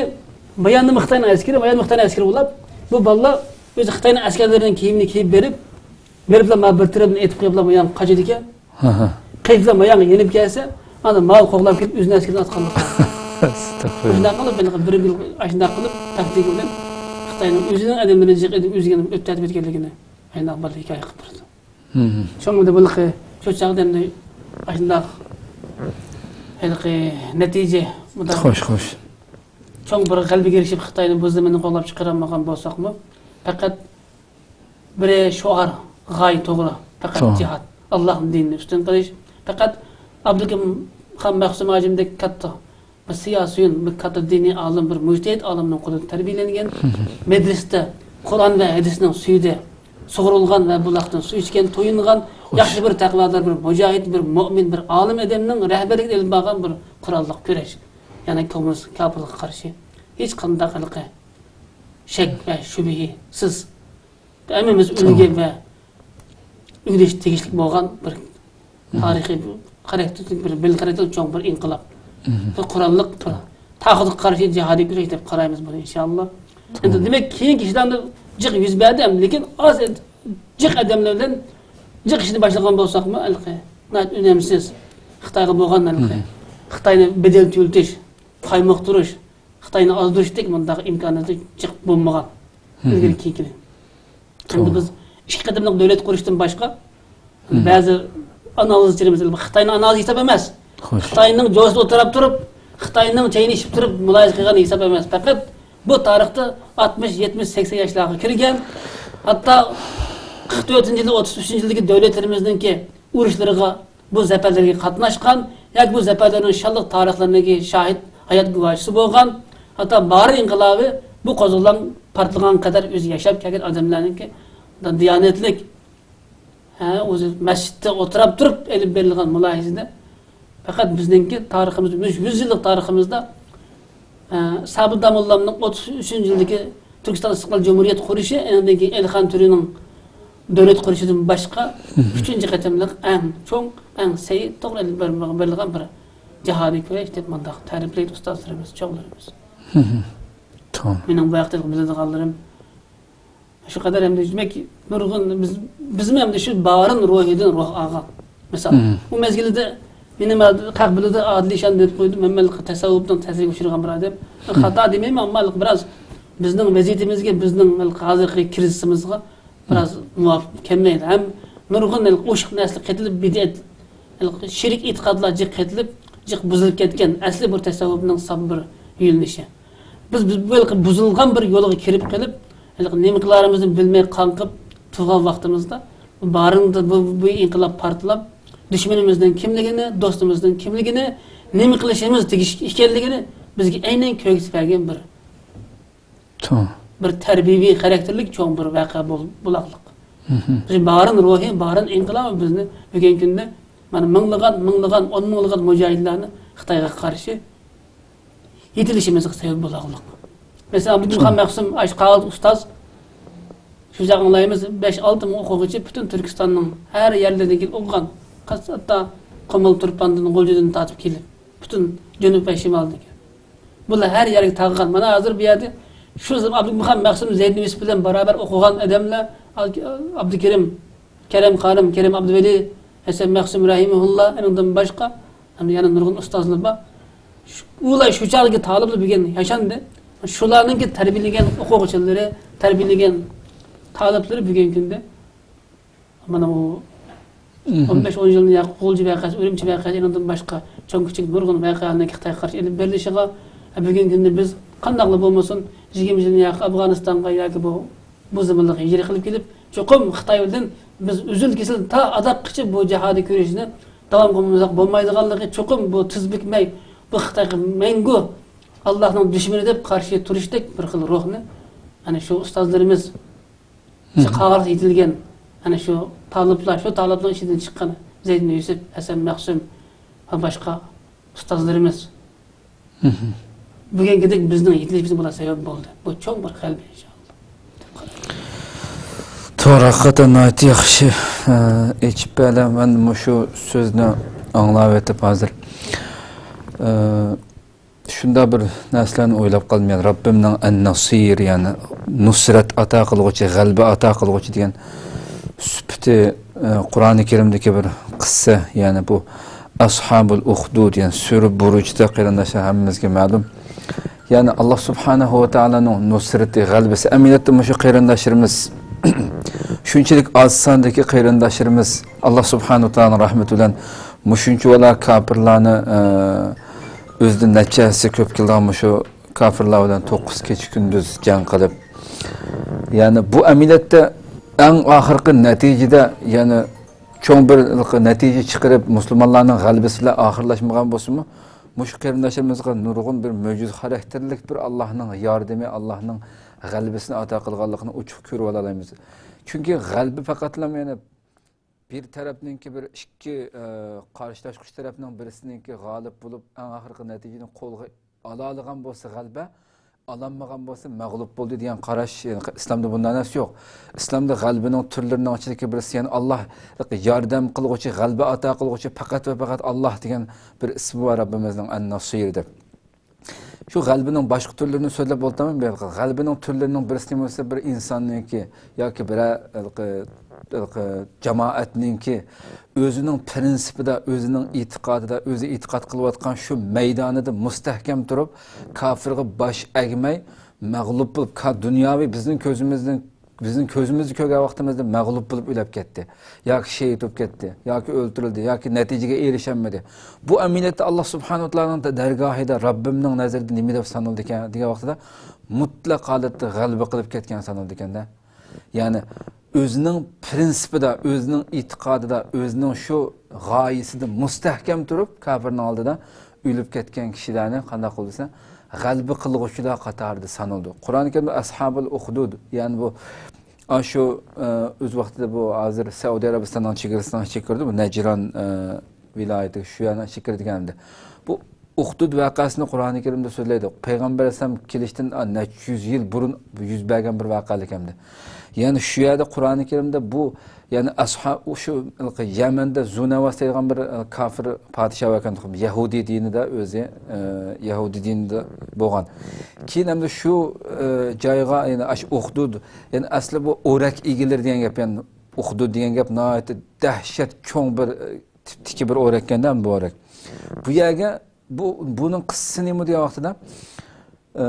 باياندىمۇ خىتاينىڭ ئەسكىرى، باياندىمۇ خىتاينىڭ ئەسكىرى بولاپ، بۇ بالىلار ئۆزى خىتاينىڭ ئەسكەرلىرىنىڭ كىيىمىنى كىيىپ بېرىپ، بېرىپلا مانا بىر تەرەپتىن ئېتىپ قويۇپلا بۇ يان قاچىدىكەن. قېچىپلا ماياڭ يېنىپ كەلسە، ئانا مال قوغلاپ كېلىپ ئۆزىنىڭ ئەسكىرىنى ئاتقانلىقى. ئەستەغپۇرۇللا. شۇنداق قىلىپ، بىر، بىر يىل ئاشۇنداق قىلىپ تاكتىكا بىلەن خىتاينىڭ ئۆزىنىڭ ئادەملىرىنى جىق ئېتىپ ئۆزىگە ئۆتۈپ يەتكەنلىكىنى ئاشۇنداق بىر ھېكايە قىلىپ بېرىدۇ. شۇڭا بۇ ھېلىقى شۇ چاغدا ئەمدى ئاشۇنداق ھېلىقى نەتىجە، مۇنداق خوش، خوش. چوڭ بىر غەلىبىگە ئېرىشىپ خىتاينى بۇ زېمىندىن قوغلاپ چىقىرالمىغان بولساقمۇ، پەقەت بىرى شوئار، غايە توغرا. پەقەت جىھاد. ئاللاھنىڭ دىنىنى ئۈستۈن قىلىش. پەقەت ئابدۇكېرىم خان مەخسۇم ھاجىمدەك كاتتا بىر سىياسىيون، بىر كاتتا دىنىي ئالىم، بىر مۇجتەھىد ئالىمنىڭ قولىدا تەربىيەلەنگەن، مەدرىسىدە قۇرئان ۋە ھەدىسنىڭ سۈيىدە سۇغۇرۇلغان ۋە بۇلاقتىن سۇ ئىچكەن، تويۇنغان، ياخشى بىر تەقۋادار، بىر مۇجاھىد، بىر مۆمىن، بىر ئالىم ئادەمنىڭ رەھبەرلىكىدە ئېلىپ بارغان بىر قوراللىق كۈرەش. يەنى كوممۇنىست كاپىرلىققا قارشى ھېچقانداق ھېلىقى شەك ۋە شۈبھىسىز ھەممىمىز ئۈلگە ۋە ئۆگىنىشكە تېگىشلىك بولغان بىر تارىخىي خاراكتېرلىك بىر مىللىي خاراكتېرلىك چوڭ بىر ئىنقىلاب. بىر قوراللىق، بىر تاغۇتقا قارشى جىھادىي كۈرەش دەپ قارايمىز بۇنى، ئىنشائاللا. ئەمدى دېمەك، كېيىنكى ئىشلاردا جىق يۈز بەردى، لېكىن ئاز، جىق ئادەملەر بىلەن جىق ئىشنى باشلىغان بولساقمۇ، ھېلىقى ناھايىتى ئۈنۈمسىز خىتايغا بولغان ھېلىقى خىتاينى بەدەل تۆلىتىش، قايمۇقتۇرۇش، خىتاينى ئازدۇرۇشتەك مۇنداق ئىمكانىيەت جىق بولمىغان. ئىلگىرى كېيىنكىنى. ئەمدى بىز ئىككى قېتىملىق دۆلەت قۇرۇشتىن باشقا، بەزى ئانالىزچىلىرىمىز، خىتاينىڭ ئانالىزى ھېساب ئەمەس. خىتاينىڭ جوزىدا ئولتۇرۇپ تۇرۇپ، خىتاينىڭ چەينى ئىچىپ تۇرۇپ مۇلاھىزە قىلغان ھېساب ئەمەس. پەقەت بۇ تارىختا ئاتمىش، يەتمىش، سەكسەن ياشلارغا كىرگەن. ھەتتا قىرىق تۆتىنچى يىل، ئوتتۇز ئۈچىنچى يىلدىكى دۆلەتلىرىمىزنىڭكى ئۇرۇشلىرىغا، بۇ زەپەرلەرگە قاتناشقان ياكى بۇ زەپەرلەرنىڭ شانلىق تارىخلىرىنىڭكى شاھىت، ھايات گۇۋاھچىسى بولغان، ھەتتا مارى ئىنقىلابى بۇ قوزغىلاڭ پارتلىغان قەدەر ئۆزى ياشاپ كەلگەن ئادەملەرنىڭكى دىيانەتلىك، ھە، ئۆزى مەسچىتتە ئولتۇرۇپ تۇرۇپ ئېلىپ بېرىلغان مۇلاھىزىدە پەقەت بىزنىڭكى تارىخىمىزدا، مۇشۇ يۈز يىللىق تارىخىمىزدا، ئە، سابىت داموللامنىڭ ئوتتۇز ئۈچىنچى يىلدىكى تۈركىستان ئىستىقلال جۇمھۇرىيەت قۇرۇشى، ئاندىن كېيىن ئەلىخان تۈرىنىڭ دۆلەت قۇرۇشىدىن باشقا ئۈچىنچى قېتىملىق ئەڭ چوڭ، ئەڭ سەي توغرا ئېلىپ بېرىلگەن بىر جاھانىي كۈرەش دەپ مۇنداق تەرىپلەيدۇ ئۇستازلىرىمىز، چوڭلىرىمىز. مېنىڭ بۇ ھەقتە بىلىدىغانلىرىم شۇ قەدەر ئەمدى دېمەك، نۇرغۇن بىز، بىزمۇ ئەمدى شۇ بارىن روھىدىن روھ ئالغان. مىسال، ئۇ مەزگىلدە مېنى قەھۋىلىدە ئادىل ئىشان دەپ قويدى. مەن، مەن تەسەۋۋۇپنىڭ تەسىرىگە ئۇچرىغان بىر ئادەم. خاتا دېمەيمەن، ئەمما بىراز بىزنىڭ ۋەزىيىتىمىزگە، بىزنىڭ ھازىرقى كىرىزىسىمىزغا بىراز مۇۋاپىق كەلمەيدۇ. ھەم نۇرغۇن ئوشۇق نەرسىلەر قېتىلىپ، بىدئەت، شېرىك ئېتىقادلار جىق قېتىلىپ، جىق بۇزۇلۇپ كەتكەن ئەسلى بۇ تەسەۋۋۇپنىڭ ساپ بىر يۆنىلىشى. بىز، بىز بۇ ھېلىقى بۇزۇلغان بىر يولغا كىرىپ قېلىپ، ھېلىقى نېمە قىلارىمىزنى بىلمەي قاڭقىپ تۇرغان ۋاقتىمىزدا، بارىندا بۇ، بۇ ئىنقىلاب پارتلاپ، دۈشمىنىمىزنىڭ كىملىكىنى، دوستىمىزنىڭ كىملىكىنى، نېمە قىلىشىمىز تېگىشلىك ئىكەنلىكىنى بىزگە ئەينەن كۆرسىتىپ بەرگەن بىر، بىر تەربىيەۋى خاراكتېرلىك چوڭ بىر ۋەقە بول-، بولاقلىق. بىز بارىن روھى، بارىن ئىنقىلابى بىزنى بۈگۈنكى كۈندە مانا مىڭلىغان، مىڭلىغان، ئون مىڭلىغان مۇجاھىدلارنى خىتايغا قارشى يېتىلىشىمىزغا سەۋەب بولغانلىق. مەسىلەن، ئابدۇكىم خان مەخسۇم، ئاشۇ قاغىل ئۇستاز، شۇ چاغ ئاڭلايمىز، بەش، ئالتە مىڭ ئوقۇغۇچى پۈتۈن تۈركىستاننىڭ ھەر يەرلىرىدىن كېلىپ ئوقۇغان. ھەتتا قۇمۇل، تۇرپاندىن، غۇلجىدىن تارتىپ كېلىپ، پۈتۈن جەنۇب ۋە شىمالدىكى. بۇلار ھەر يەرگە تارقىغان. مانا ھازىر بۇ يەردە شۇ ئابدۇكىم خان مەخسۇم، زەيدىن يۈسۈپ بىلەن بارابەر ئوقۇغان ئادەملەر، ئابدۇكېرىم، كەرەم خانىم، كەرەم ئابدۇۋەلى، ھەسەن مەخسۇم رەھىمەھۇللا، ئۇنىڭدىن باشقا، ھەم يەنە نۇرغۇن ئۇستازلار بار. شۇ، ئۇلار شۇ چاغدىكى تالىپلار بۈگۈن ياشاندى. شۇلارنىڭكى تەربىيەلىگەن ئوقۇغۇچىلىرى، تەربىيەلىگەن تالىپلىرى بۈگۈنكى كۈندە، مانا بۇ ئون بەش، ئون يىلدىن ياقى غۇلجا ۋەقەسى، ئۈرۈمچى ۋەقەسى، ئۇنىڭدىن باشقا چوڭ كىچىك نۇرغۇن ۋەقەلەرنىڭكى خىتايغا قارشى ئېلىپ بېرىلىشىغا، بۈگۈنكى كۈندە بىز قانداقلا بولمىسۇن، يىگىرمە يىلدىن ياقى ئافغانىستانغا ياكى بۇ بۇ زېمىنلىق ھىجرەت قىلىپ كېلىپ، چوقۇم خىتاي بىلەن بىز ئۈزۈل-كېسىل تا ئاداققىچە بۇ جىھادىي كۈرەشنى داۋام قىلمىساق بولمايدىغانلىقى، چوقۇم بۇ تىز بۈكمەي، بۇ خىتايغا مەڭگۈ ئاللاھنىڭ دۈشمىنى دەپ قارشى تۇرۇشتەك بىر خىل روھنى، ئەنە شۇ ئۇستازلىرىمىز، شۇ قاغىلىق يېتىلگەن، ئەنە شۇ تالىپلار، شۇ تالىپلارنىڭ ئىچىدىن چىققان زەيدىن يۈسۈپ، ھەسەن مەخسۇم ۋە باشقا ئۇستازلىرىمىز بۈگۈنكىدەك بىزنىڭ يېتىلىشىمىزگە بۇلار سەۋەب بولدى. بۇ چوڭ بىر غەلىبە، ئىنشائاللا. توغرا، ھەقىقەتەن ناھايىتى ياخشى، ئە، ئېچىپ بەردى. مەن مۇشۇ سۆزنى ئاڭلاۋېتىپ ھازىر، ئە، شۇنداق بىر نەرسىلەرنى ئويلاپ قالدىم. يەنى رەببىمنىڭ ئەن-نەسىر، يەنى نۇسرەت ئاتا قىلغۇچى، غەلىبە ئاتا قىلغۇچى دېگەن سۈپىتى، ئە، قۇرئانى كەرىمدىكى بىر قىسسە، يەنى بۇ ئەسھابۇل ئۇخدۇد، يەنى سۈرە بۇرۇجدا قېرىنداشلار ھەممىمىزگە مەلۇم. يەنى ئاللا سۇبھانەھۇ ۋە تائالانىڭ نۇسرىتى، غەلىبىسى. ئەمەلىيەتتە مۇشۇ قېرىنداشلىرىمىز شۇنچىلىك ئاز ساندىكى قېرىنداشلىرىمىز ئاللا سۇبھانەھۇ ۋە تائالانىڭ رەھمىتى بىلەن مۇشۇنچىۋالا كاپىرلارنى، ئە، ئۆزىدىن نەچچە ھەسسە كۆپ كېلىدىغان مۇشۇ كاپىرلار بىلەن توققۇز كېچە كۈندۈز جەڭ قىلىپ، يەنى بۇ ئەمەلىيەتتە ئەڭ ئاخىرقى نەتىجىدە، يەنى چوڭ بىر نەتىجە چىقىرىپ، مۇسۇلمانلارنىڭ غەلىبىسى بىلەن ئاخىرلاشمىغان بولسىمۇ، مۇشۇ قېرىنداشلىرىمىزغا نۇرغۇن بىر مۆجىزە خاراكتېرلىك بىر ئاللاھنىڭ ياردىمى، ئاللاھنىڭ غەلىبىسىنى ئاتا قىلغانلىقىنى ئوچۇق كۆرۈۋالالايمىز. چۈنكى غەلىبە پەقەتلا، يەنى بىر تەرەپنىڭكى بىر ئىككى، ئە، قارشىلاشقۇچى تەرەپنىڭ بىرسىنىڭكى غالىب بولۇپ، ئەڭ ئاخىرقى نەتىجىنى قولغا ئالالىغان بولسا غەلىبە، ئالالمىغان بولسا مەغلۇپ بولدى دېگەن قاراش، يەنى ئىسلامدا بۇنداق نەرسە يوق. ئىسلامدا غەلىبىنىڭ تۈرلىرىنىڭ ئىچىدىكى بىرسى، يەنى ئاللا ياردەم قىلغۇچى، غەلىبە ئاتا قىلغۇچى، پەقەت ۋە پەقەت ئاللا دېگەن بىر ئىسمى بار رەببىمىزنىڭ، ئەن-نەسىر دەپ. شۇ غەلىبىنىڭ باشقا تۈرلىرىنى سۆزلەپ ئولتۇرمايمەن. بۇ يەردە غەلىبىنىڭ تۈرلىرىنىڭ بىرسى نېمە دېسە، بىر ئىنساننىڭكى ياكى بىرەر ھېلىقى، ھېلىقى جامائەتنىڭكى ئۆزىنىڭ پىرىنسىپىدا، ئۆزىنىڭ ئېتىقادىدا، ئۆزى ئېتىقاد قىلىۋاتقان شۇ مەيدانىدا مۇستەھكەم تۇرۇپ، كاپىرغا باش ئەگمەي، مەغلۇپ بولۇپ، كا-، دۇنياۋى بىزنىڭ كۆزىمىزدىن، بىزنىڭ كۆزىمىزدە كۆرگەن ۋاقتىمىزدا مەغلۇپ بولۇپ ئۆلۈپ كەتتى، ياكى شېھىت بولۇپ كەتتى، ياكى ئۆلتۈرۈلدى، ياكى نەتىجىگە ئېرىشەلمىدى. بۇ ئەمەلىيەتتە ئاللا سۇبھانەھۇ ۋە تائالانىڭ دەرگاھىدا، رەببىمنىڭ نەزىرىدە نېمە دەپ سانىلىدىكەن دېگەن ۋاقتىدا، مۇتلەق ھالەتتە غەلىبە قىلىپ كەتكەن سانىلىدىكەن-دە. يەنى ئۆزىنىڭ پىرىنسىپىدا، ئۆزىنىڭ ئېتىقادىدا، ئۆزىنىڭ شۇ غايىسىدا مۇستەھكەم تۇرۇپ، كاپىرنىڭ ئالدىدا ئۆلۈپ كەتكەن كىشىلەرنى قانداق قىلدى دېسە، غەلىبە قىلغۇچىلار قاتارىدا سانىلىدۇ. قۇرئان كەرىمدە ئەسھابۇل ئۇخدۇد، يەنى بۇ، ئاشۇ، ئە، ئۆز ۋاقتىدا بۇ ھازىر سەئۇدى ئەرەبىستاننىڭ چېگرىسىنىڭ ئىچىگە كىرىدۇ، بۇ نەجران، ئە، ۋىلايىتى، شۇ يەرنىڭ ئىچىگە كىرىدىكەن ئەمدى. بۇ ئۇخدۇد ۋەقەسىنى قۇرئان كەرىمدە سۆزلەيدۇ. پەيغەمبەر ئەلەيھىسسالام كېلىشتىن، ئا، نەچچە يۈز يىل بۇرۇن يۈز بەرگەن بىر ۋەقەلىك ئەمدى. يەنى شۇ يەردە قۇرئان كەرىمدە بۇ، يەنى ئەسھا-، شۇ يەمەندە زۇنەۋاس دەيدىغان بىر، ئە، كاپىر پادىشاھ بار ئىكەن، يەھۇدىي دىنىدا ئۆزى، ئە، يەھۇدىي دىنىدا بولغان. كېيىن ئەمدى شۇ، ئە، جايغا، يەنى ئاشۇ ئۇخدۇد، يەنى ئەسلى بۇ ئورەك ئىگىلىرى دېگەن گەپ، يەنى ئۇخدۇد دېگەن گەپ ناھايىتى دەھشەت چوڭ بىر، ئە، تىپتىكى بىر ئورەككەندە، بۇ ئورەك. بۇ يەرگە، بۇ، بۇنىڭ قىسسىسى نېمە دېگەن ۋاقتىدا، ئە،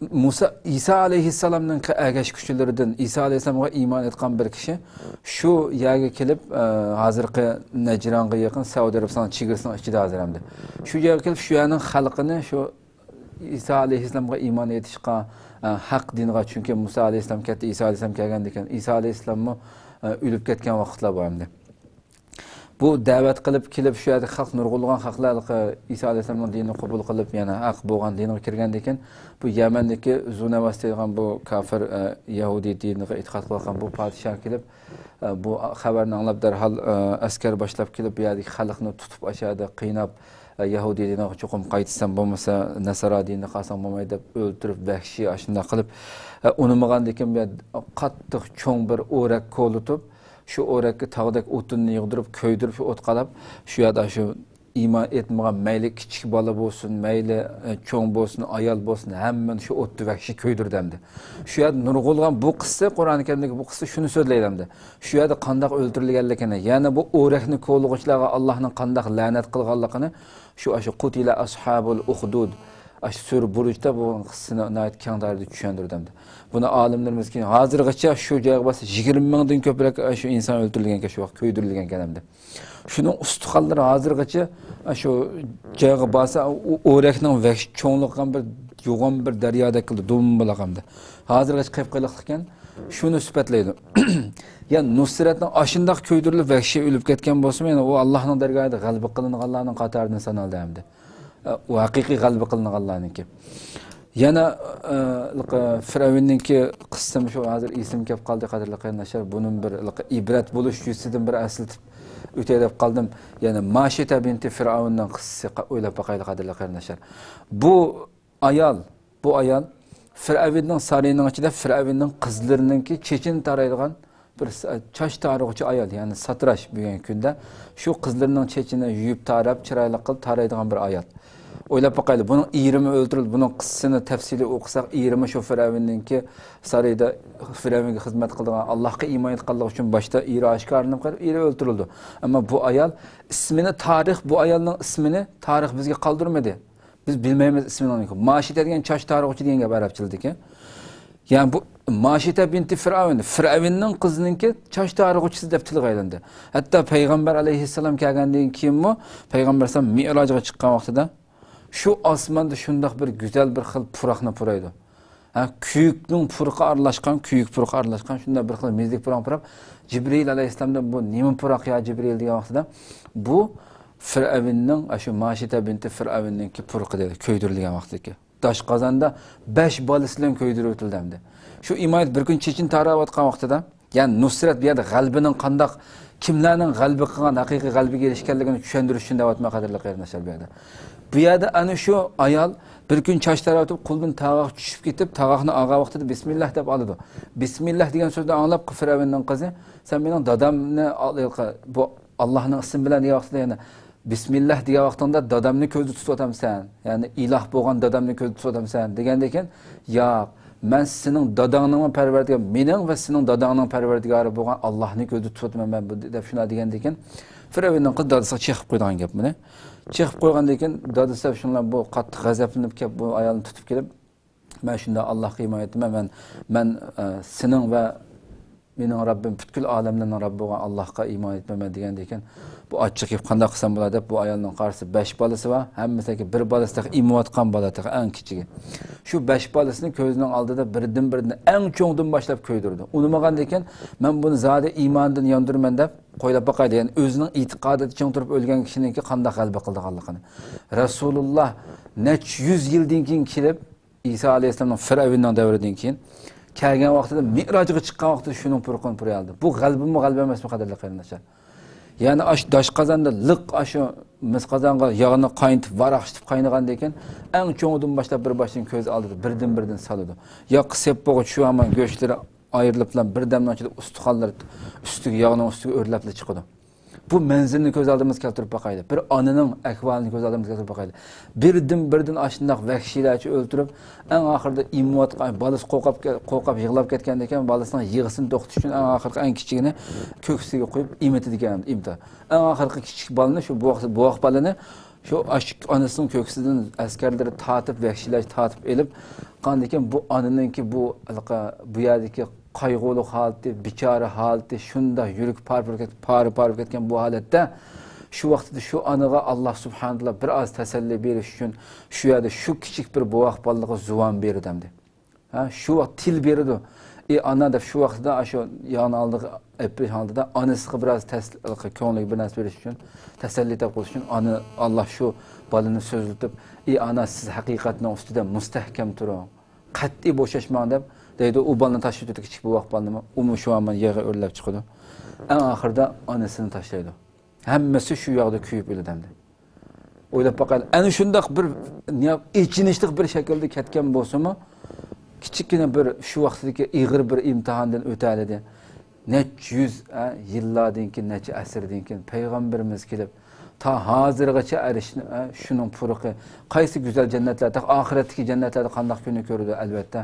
مۇسا، ئىسا ئەلەيھىسسالامنىڭ ئەگەشكۈچىلىرىدىن، ئىسا ئەلەيھىسسالامغا ئىمان ئېيتقان بىر كىشى شۇ يەرگە كېلىپ، ئە، ھازىرقى نەجرانغا يېقىن سەئۇدى ئەرەبىستان چېگرىسىنىڭ ئىچىدە ھازىر ئەمدى. شۇ يەرگە كېلىپ، شۇ يەرنىڭ خەلقىنى شۇ ئىسا ئەلەيھىسسالامغا ئىمان ئېيتىشقا، ئە، ھەق دىنغا، چۈنكى مۇسا ئەلەيھىسسالام كەتتى، ئىسا ئەلەيھىسسالام كەلگەندىكىن، ئىسا ئەلەيھىسسالاممۇ، ئە، ئۆلۈپ كەتكەن ۋاقىتلار بار ئەمدى. بۇ دەۋەت قىلىپ كېلىپ، شۇ يەردىكى خەق، نۇرغۇنلىغان خەقلەر ھېلىقى ئىسا ئەلەيھىسسالامنىڭ دىنىنى قوبۇل قىلىپ، يەنە ھەق بولغان دىنغا كىرگەندىن كېيىن، بۇ يەمەندىكى زۇنەۋاس دەيدىغان بۇ كاپىر، ئە، يەھۇدىي دىنىغا ئېتىقاد قىلغان بۇ پادىشاھ كېلىپ، ئە، بۇ خەۋەرنى ئاڭلاپ، دەرھال، ئە، ئەسكەر باشلاپ كېلىپ، بۇ يەردىكى خەلقنى تۇتۇپ، ئاشۇ يەردە قىيناپ، ئە، يەھۇدىي دىنىغا چوقۇم قايتىسەن، بولمىسا نەسارا دىنىغا قالساڭ بولمايدۇ دەپ ئۆلتۈرۈپ، ۋەھشىي ئاشۇنداق قىلىپ، ئە، ئۇنىمىغاندىن كېيىن، بۇ يەردە قاتتىق چوڭ بىر ئورەك كولىتىپ، شۇ ئورەككە تاغدەك ئوتۇننى يىغدۇرۇپ، كۆيدۈرۈپ، شۇ ئوت قالاپ، شۇ يەردە شۇ ئىمان ئېيتمىغان، مەيلى كىچىك بالا بولسۇن، مەيلى، ئە، چوڭ بولسۇن، ئايال بولسۇن، ھەممىنى شۇ ئوتتا ۋەھشىي كۆيدۈردى ئەمدى. شۇ يەردە نۇرغۇنلىغان بۇ قىسسە، قۇرئان كەرىمدىكى بۇ قىسسە شۇنى سۆزلەيدۇ ئەمدى. شۇ يەردە قانداق ئۆلتۈرۈلگەنلىكىنى، يەنى بۇ ئورەكنى كولىغۇچىلارغا ئاللاھنىڭ قانداق لەنەت قىلغانلىقىنى شۇ، ئاشۇ قۇتىلە ئەسھابۇل ئۇخدۇد، ئاشۇ سۈرە بۇرۇجدا بۇ قىسسىنى ناھايىتى كەڭ دائىرىدە چۈشەندۈردى ئەمدى. بۇنى ئالىملىرىمىز كېيىن، ھازىرغىچە شۇ جايغا بارسا يىگىرمە مىڭدىن كۆپرەك شۇ ئىنسان ئۆلتۈرۈلگەنكەن، شۇ ۋاقىت كۆيدۈرۈلگەنكەن ئەمدى. شۇنىڭ ئۇستىخانلىرى ھازىرغىچە شۇ جايغا بارسا، ئۇ ئورەكنىڭ ۋەھشىي چوڭلۇقىغا بىر يوغان بىر دەريادەك قىلدى، دومبىلاق ئەمدى. ھازىرغىچە قىپقىلىقلىكەن، شۇنى سۈپەتلەيدۇ. يا نۇسرەتنىڭ ئاشۇنداق كۆيدۈرۈلۈپ ۋەھشىي ئۆلۈپ كەتكەن بولسىمۇ، يەنە ئۇ ئاللاھنىڭ دەرگاھىدا غەلىبە قىلىنغانلارنىڭ قاتارىدىن سانالدى ئەمدى. ئۇ ھەقىقىي غەلىبە قىلىنغانلارنىڭكى. يەنە، ئە، فىرئەۋننىڭكى قىسسىمۇ شۇ، ھازىر ئېسىمگە كەپ قالدى، قەدىرلىك قېرىنداشلار. بۇنىمۇ بىر ھېلىقى ئىبرەت بولۇش يۈزىسىدىن بىر ئەسلىتىپ ئۆتەي دەپ قالدىم. يەنى ماشىتە بىنتى فىرئەۋننىڭ قىسسىسى، قا-، ئويلاپ باقايلى، قەدىرلىك قېرىنداشلار. بۇ ئايال، بۇ ئايال فىرئەۋننىڭ سارىيىنىڭ ئىچىدە فىرئەۋننىڭ قىزلىرىنىڭكى چېچىنى تارايدىغان بىر س-، چاچ تارىغۇچى ئايال، يەنى ساتراش بۈگۈنكى كۈندە شۇ قىزلىرىنىڭ چېچىنى يۇيۇپ تاراپ، چىرايلىق قىلىپ تارايدىغان بىر ئايال. ئويلاپ باقايلى، بۇنىڭ ئېرىمۇ ئۆلتۈرۈلدى. بۇنىڭ قىسسىسىنى تەپسىلىي ئوقۇساق، ئېرىمۇ شۇ فىرئەۋننىڭكى سارىيىدا فىرئەۋنگە خىزمەت قىلىدىغان، ئاللاھقا ئىمان ئېيتقانلىقى ئۈچۈن باشتا ئېرى ئاشكارىلىنىپ قېلىپ، ئېرى ئۆلتۈرۈلدى. ئەمما بۇ ئايال ئىسمىنى تارىخ، بۇ ئايالنىڭ ئىسمىنى تارىخ بىزگە قالدۇرمىدى. بىز بىلمەيمىز ئىسمىنى. ماشىتە دېگەن چاچ تارىغۇچى دېگەن گەپ ئەرەبچىلدىكى. يەنى بۇ ماشىتە بىنتى فىرئەۋن، فىرئەۋننىڭ قىزىنىڭكى چاچ تارىغۇچىسى دەپ تىلغا ئېلىندى. ھەتتا پەيغەمبەر ئەلەيھىسسالام كەلگەندىن كېيىنمۇ، پەيغەمبەر ئەلەيھىسسالام مىئراجغا چىققان ۋاقتىدا شۇ ئاسماندا شۇنداق بىر گۈزەل بىر خىل پۇراقنى پۇرايدۇ. ھە، كۈيۈكنىڭ پۇرىقى ئارىلاشقان، كۈيۈك پۇرىقى ئارىلاشقان شۇنداق بىر خىل مېزىلىك پۇراق پۇراپ، جىبرىئىل ئەلەيھىسسالامدىن، بۇ نېمە پۇراق يا جىبرىئىل دېگەن ۋاقتىدا، بۇ فىرئەۋننىڭ، ئاشۇ ماشىتە بىنتى فىرئەۋننىڭكى پۇرىقى دېدى، كۆيدۈرۈلگەن ۋاقتىدىكى. داش قازاندا بەش بالىسى بىلەن كۆيدۈرۈۋېتىلدى ئەمدى. شۇ ئىمايەت بىر كۈن چېچىنى تاراۋاتقان ۋاقتىدا، يەنى نۇسرەت بۇ يەردە غەلىبىنىڭ قانداق، كىملەرنىڭ غەلىبە قىلغان، ھەقىقىي غەلىبىگە ئېرىشكەنلىكىنى چۈشەندۈرۈش ئۈچۈن دەۋاتىمەن، قەدىرلىك قېرىنداشلار، بۇ يەردە. بۇ يەردە ئەنە شۇ ئايال بىر كۈن چاچ تاراۋېتىپ، قولىدىن تاغاق چۈشۈپ كېتىپ، تاغاقنى ئالغان ۋاقتىدا بىسمىللاھ دەپ ئالىدۇ. بىسمىللاھ دېگەن سۆزنى ئاڭلاپ، فىرئەۋننىڭ قىزى، سەن مېنىڭ دادامنى ئال-، بۇ ئاللاھنىڭ ئىسمى بىلەن دېگەن ۋاقتىدا يەنە بىسمىللاھ دېگەن ۋاقتىڭدا دادامنى كۆزدە تۇتۇۋاتامسەن؟ يەنى ئىلاھ بولغان دادامنى كۆزدە تۇتۇۋاتامسەن؟ دېگەندىن كېيىن، ياق، مەن سېنىڭ داداڭنىڭمۇ پەرۋەردىگارى، مېنىڭ ۋە سېنىڭ داداڭنىڭ پەرۋەردىگارى بولغان ئاللاھنى كۆزدە تۇتۇۋاتىمەن مەن بۇ، دەپ شۇنداق دېگەندىن كېيىن، فىرئەۋننىڭ قىزى دادىسىغا چېقىپ قويىدىغان گەپ بۇنى. چېقىپ قويغاندىن كېيىن، دادىسى شۇنداق بۇ قاتتىق غەزەپلىنىپ كېلىپ، بۇ ئايالنى تۇتۇپ كېلىپ، مەن شۇنداق ئاللاھقا ئىمان ئېيتىمەن، مەن، مەن، ئە، سېنىڭ ۋە مېنىڭ رەببىم، پۈتكۈل ئالەملەرنىڭ رەببى بولغان ئاللاھقا ئىمان ئېيتىمەن دېگەندىن كېيىن، بۇ ئاچچىقىپ، قانداق قىلسام بولار دەپ، بۇ ئايالنىڭ قارىسا بەش بالىسى بار، ھەممىسىدىكى بىر بالىسى تېخى ئېمىۋاتقان بالا، تېخى ئەڭ كىچىكى. شۇ بەش بالىسىنى كۆزىنىڭ ئالدىدا بىردىن بىردىن ئەڭ چوڭىدىن باشلاپ كۆيدۈرىدۇ. ئۇنىمىغاندىن كېيىن، مەن بۇنى زادى ئىماندىن ياندۇرىمەن دەپ قويلاپ باقايلى. يەنى ئۆزىنىڭ ئېتىقادىدا چىڭ تۇرۇپ ئۆلگەن كىشىنىڭكى قانداق غەلىبە قىلىدىغانلىقىنى. رەسۇلۇللاھ نەچچە يۈز يىلدىن كېيىن كېلىپ، ئىسا ئەلەيھىسسالامنىڭ، فىرئەۋننىڭ دەۋرىدىن كېيىن كەلگەن ۋاقتىدا، مىئراجغا چىققان ۋاقتىدا شۇنىڭ پۇرىقىنى پۇرىيالىدى. بۇ غەلىبىمۇ غەلىبە ئەمەسمۇ، قەدىرلىك قېرىنداشلار؟ يەنى ئاشۇ داش قازاندا لىق ئاشۇ مىس قازانغا ياغنى قاينىتىپ، ۋاراقشىتىپ قاينىغاندىن كېيىن، ئەڭ چوڭىدىن باشلاپ بىر باشتىن كۆز ئالدىدا بىردىن بىردىن سالىدۇ. ياققا سېپىپ بولغۇچە شۇ ھامان گۆشلىرى ئايرىلىپلا بىردەمنىڭ ئىچىدە ئۇستىخانلىرى ئۈستىگە، ياغنىڭ ئۈستىگە ئۆرلەپلا چىقىدۇ. بۇ مەنزىرىنى كۆز ئالدىمىزغا كەلتۈرۈپ باقايلى. بىر ئانىنىڭ ئەھۋالىنى كۆز ئالدىمىزغا كەلتۈرۈپ باقايلى. بىردىن بىردىن ئاشۇنداق ۋەھشىيلەرچە ئۆلتۈرۈپ، ئەڭ ئاخىرىدا ئېمىۋاتقان بالىسى قورقۇپ، قورقۇپ يىغلاپ كەتكەندىن كېيىن، بالىسىنىڭ يىغىسىنى توختىتىش ئۈچۈن ئەڭ ئاخىرقى ئەڭ كىچىكىنى كۆكسىگە قويۇپ ئېمىتىدىكەن، ئېمىتىدۇ. ئەڭ ئاخىرقى كىچىك بالىنى شۇ بوۋاق، بوۋاق بالىنى شۇ ئاش-، ئانىسىنىڭ كۆكسىدىن ئەسكەرلىرى تارتىپ، ۋەھشىيلەرچە تارتىپ ئېلىپ، قاندىكىن بۇ ئانىنىڭكى بۇ، بۇ يەردىكى قايغۇلۇق ھالىتى، بىچارە ھالىتى، شۇنداق يۈرىكى پارە-پارە كەت-، پارە-پارە بولۇپ كەتكەن بۇ ھالەتتە، شۇ ۋاقىتتا شۇ ئانىغا ئاللاھ سۇبھانەتائالا بىر ئاز تەسەللى بېرىش ئۈچۈن، شۇ يەردە شۇ كىچىك بىر بوۋاق بالىغا زۇۋان بېرىدۇ ئەمدى. ھە، شۇ ۋاقىت تىل بېرىدۇ. ئى ئانا دەپ شۇ ۋاقىتتا شۇ ياغنى ئالدىغا ئېلىپ بېرىش ئالدىدا ئانىسىغا بىر ئاز تەس-، كۆڭلىگە بىر نەرسە بېرىش ئۈچۈن، تەسەللى تاپقۇزۇش ئۈچۈن ئانا، ئاللاھ شۇ بالىنى سۆزلىتىپ، ئى ئانا، سىز ھەقىقەتنىڭ ئۈستىدە مۇستەھكەم تۇرۇڭ، قەتئىي بوشاشماڭ دەپ دەيدۇ. ئۇ بالىنى تاشلىۋېتىدۇ، كىچىك بوۋاق بالىنىمۇ. ئۇمۇ شۇ ھامان يىغا ئۆرلەپ چىقىدۇ. ئەڭ ئاخىرىدا ئانىسىنى تاشلايدۇ. ھەممىسى شۇ ياغدا كۆيۈپ ئۆلىدۇ ئەمدى. ئويلاپ باقايلى، ئەنە شۇنداق بىر نىھايەت ئېچىنىشلىق بىر شەكىلدە كەتكەن بولسىمۇ، كىچىككىنە بىر شۇ ۋاقىتتىكى ئېغىر بىر ئىمتىھاندىن ئۆتەلىدى. نەچچە يۈز، ئە، يىللاردىن كېيىن، نەچچە ئەسىردىن كېيىن پەيغەمبىرىمىز كېلىپ، تا ھازىرغىچە ئەرشنى، ئە، شۇنىڭ پۇرىقى، قايسى گۈزەل جەننەتلەردە، ئاخىرەتتىكى جەننەتلەردە قانداق كۈننى كۆرىدۇ؟ ئەلۋەتتە،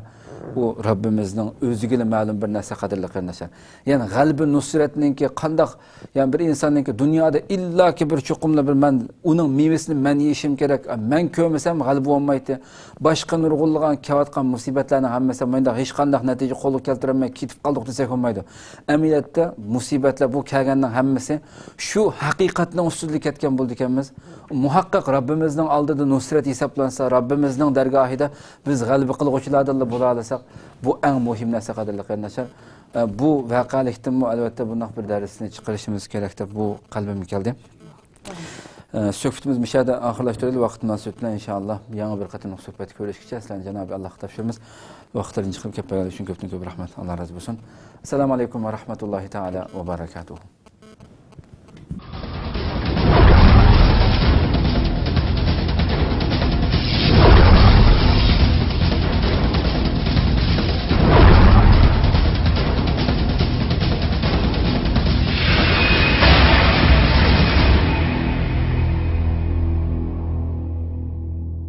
ئۇ رەببىمىزنىڭ ئۆزىگىلا مەلۇم بىر نەرسە، قەدىرلىك قېرىنداشلار. يەنى غەلىبە نۇسرەتنىڭكى قانداق، يەنى بىر ئىنساننىڭكى دۇنيادا ئىللاكى بىر چوقۇملا بىر مەن، ئۇنىڭ مېۋىسىنى مەن يېيىشىم كېرەك، مەن كۆرمىسەم غەلىبە بولمايتتى. باشقا نۇرغۇنلىغان كېلىۋاتقان مۇسىبەتلەرنىڭ ھەممىسى مۇنداق ھېچقانداق نەتىجە قولغا كەلتۈرەلمەي كېتىپ قالدۇق دېسەك بولمايدۇ. ئەمەلىيەتتە مۇسىبەتلەر، بۇ كەلگەننىڭ ھەممىسى شۇ ھەقىقەتنىڭ ئۈستىدىلا كەتكەن بولىدىكەنمىز. مۇھەققەق رەببىمىزنىڭ ئالدىدا نۇسرەت ھېسابلانسا، رەببىمىزنىڭ دەرگاھىدا بىز غەلىبە قىلغۇچىلاردىنلا بولالىساق، بۇ ئەڭ مۇھىم نەرسە، قەدىرلىك قېرىنداشلار. ئە، بۇ ۋەقەلىكتىنمۇ ئەلۋەتتە بۇنداق بىر دەرسنى چىقىرىشىمىز كېرەك دەپ بۇ قەلبىمگە كەلدى. ئە، سۆھبىتىمىزنى مۇشۇ يەردە ئاخىرلاشتۇرىلى. ۋاقىت مۇناسىۋىتى بىلەن ئىنشائاللا يېڭى بىر قېتىملىق سۆھبەتتە كۆرۈشكىچە سىلەرنى جانابى ئاللاھقا تاپشۇرىمىز. ۋاقىتلىرىنى چىقىرىپ كەپ بەرگەنلىكى ئۈچۈن كۆپتىن كۆپ رەھمەت. ئاللا رازى بولسۇن. ئەسسالامۇ ئەلەيكۇم ۋە رەھمەتۇللاھى تائالا ۋە بەرەكاتۇھۇ.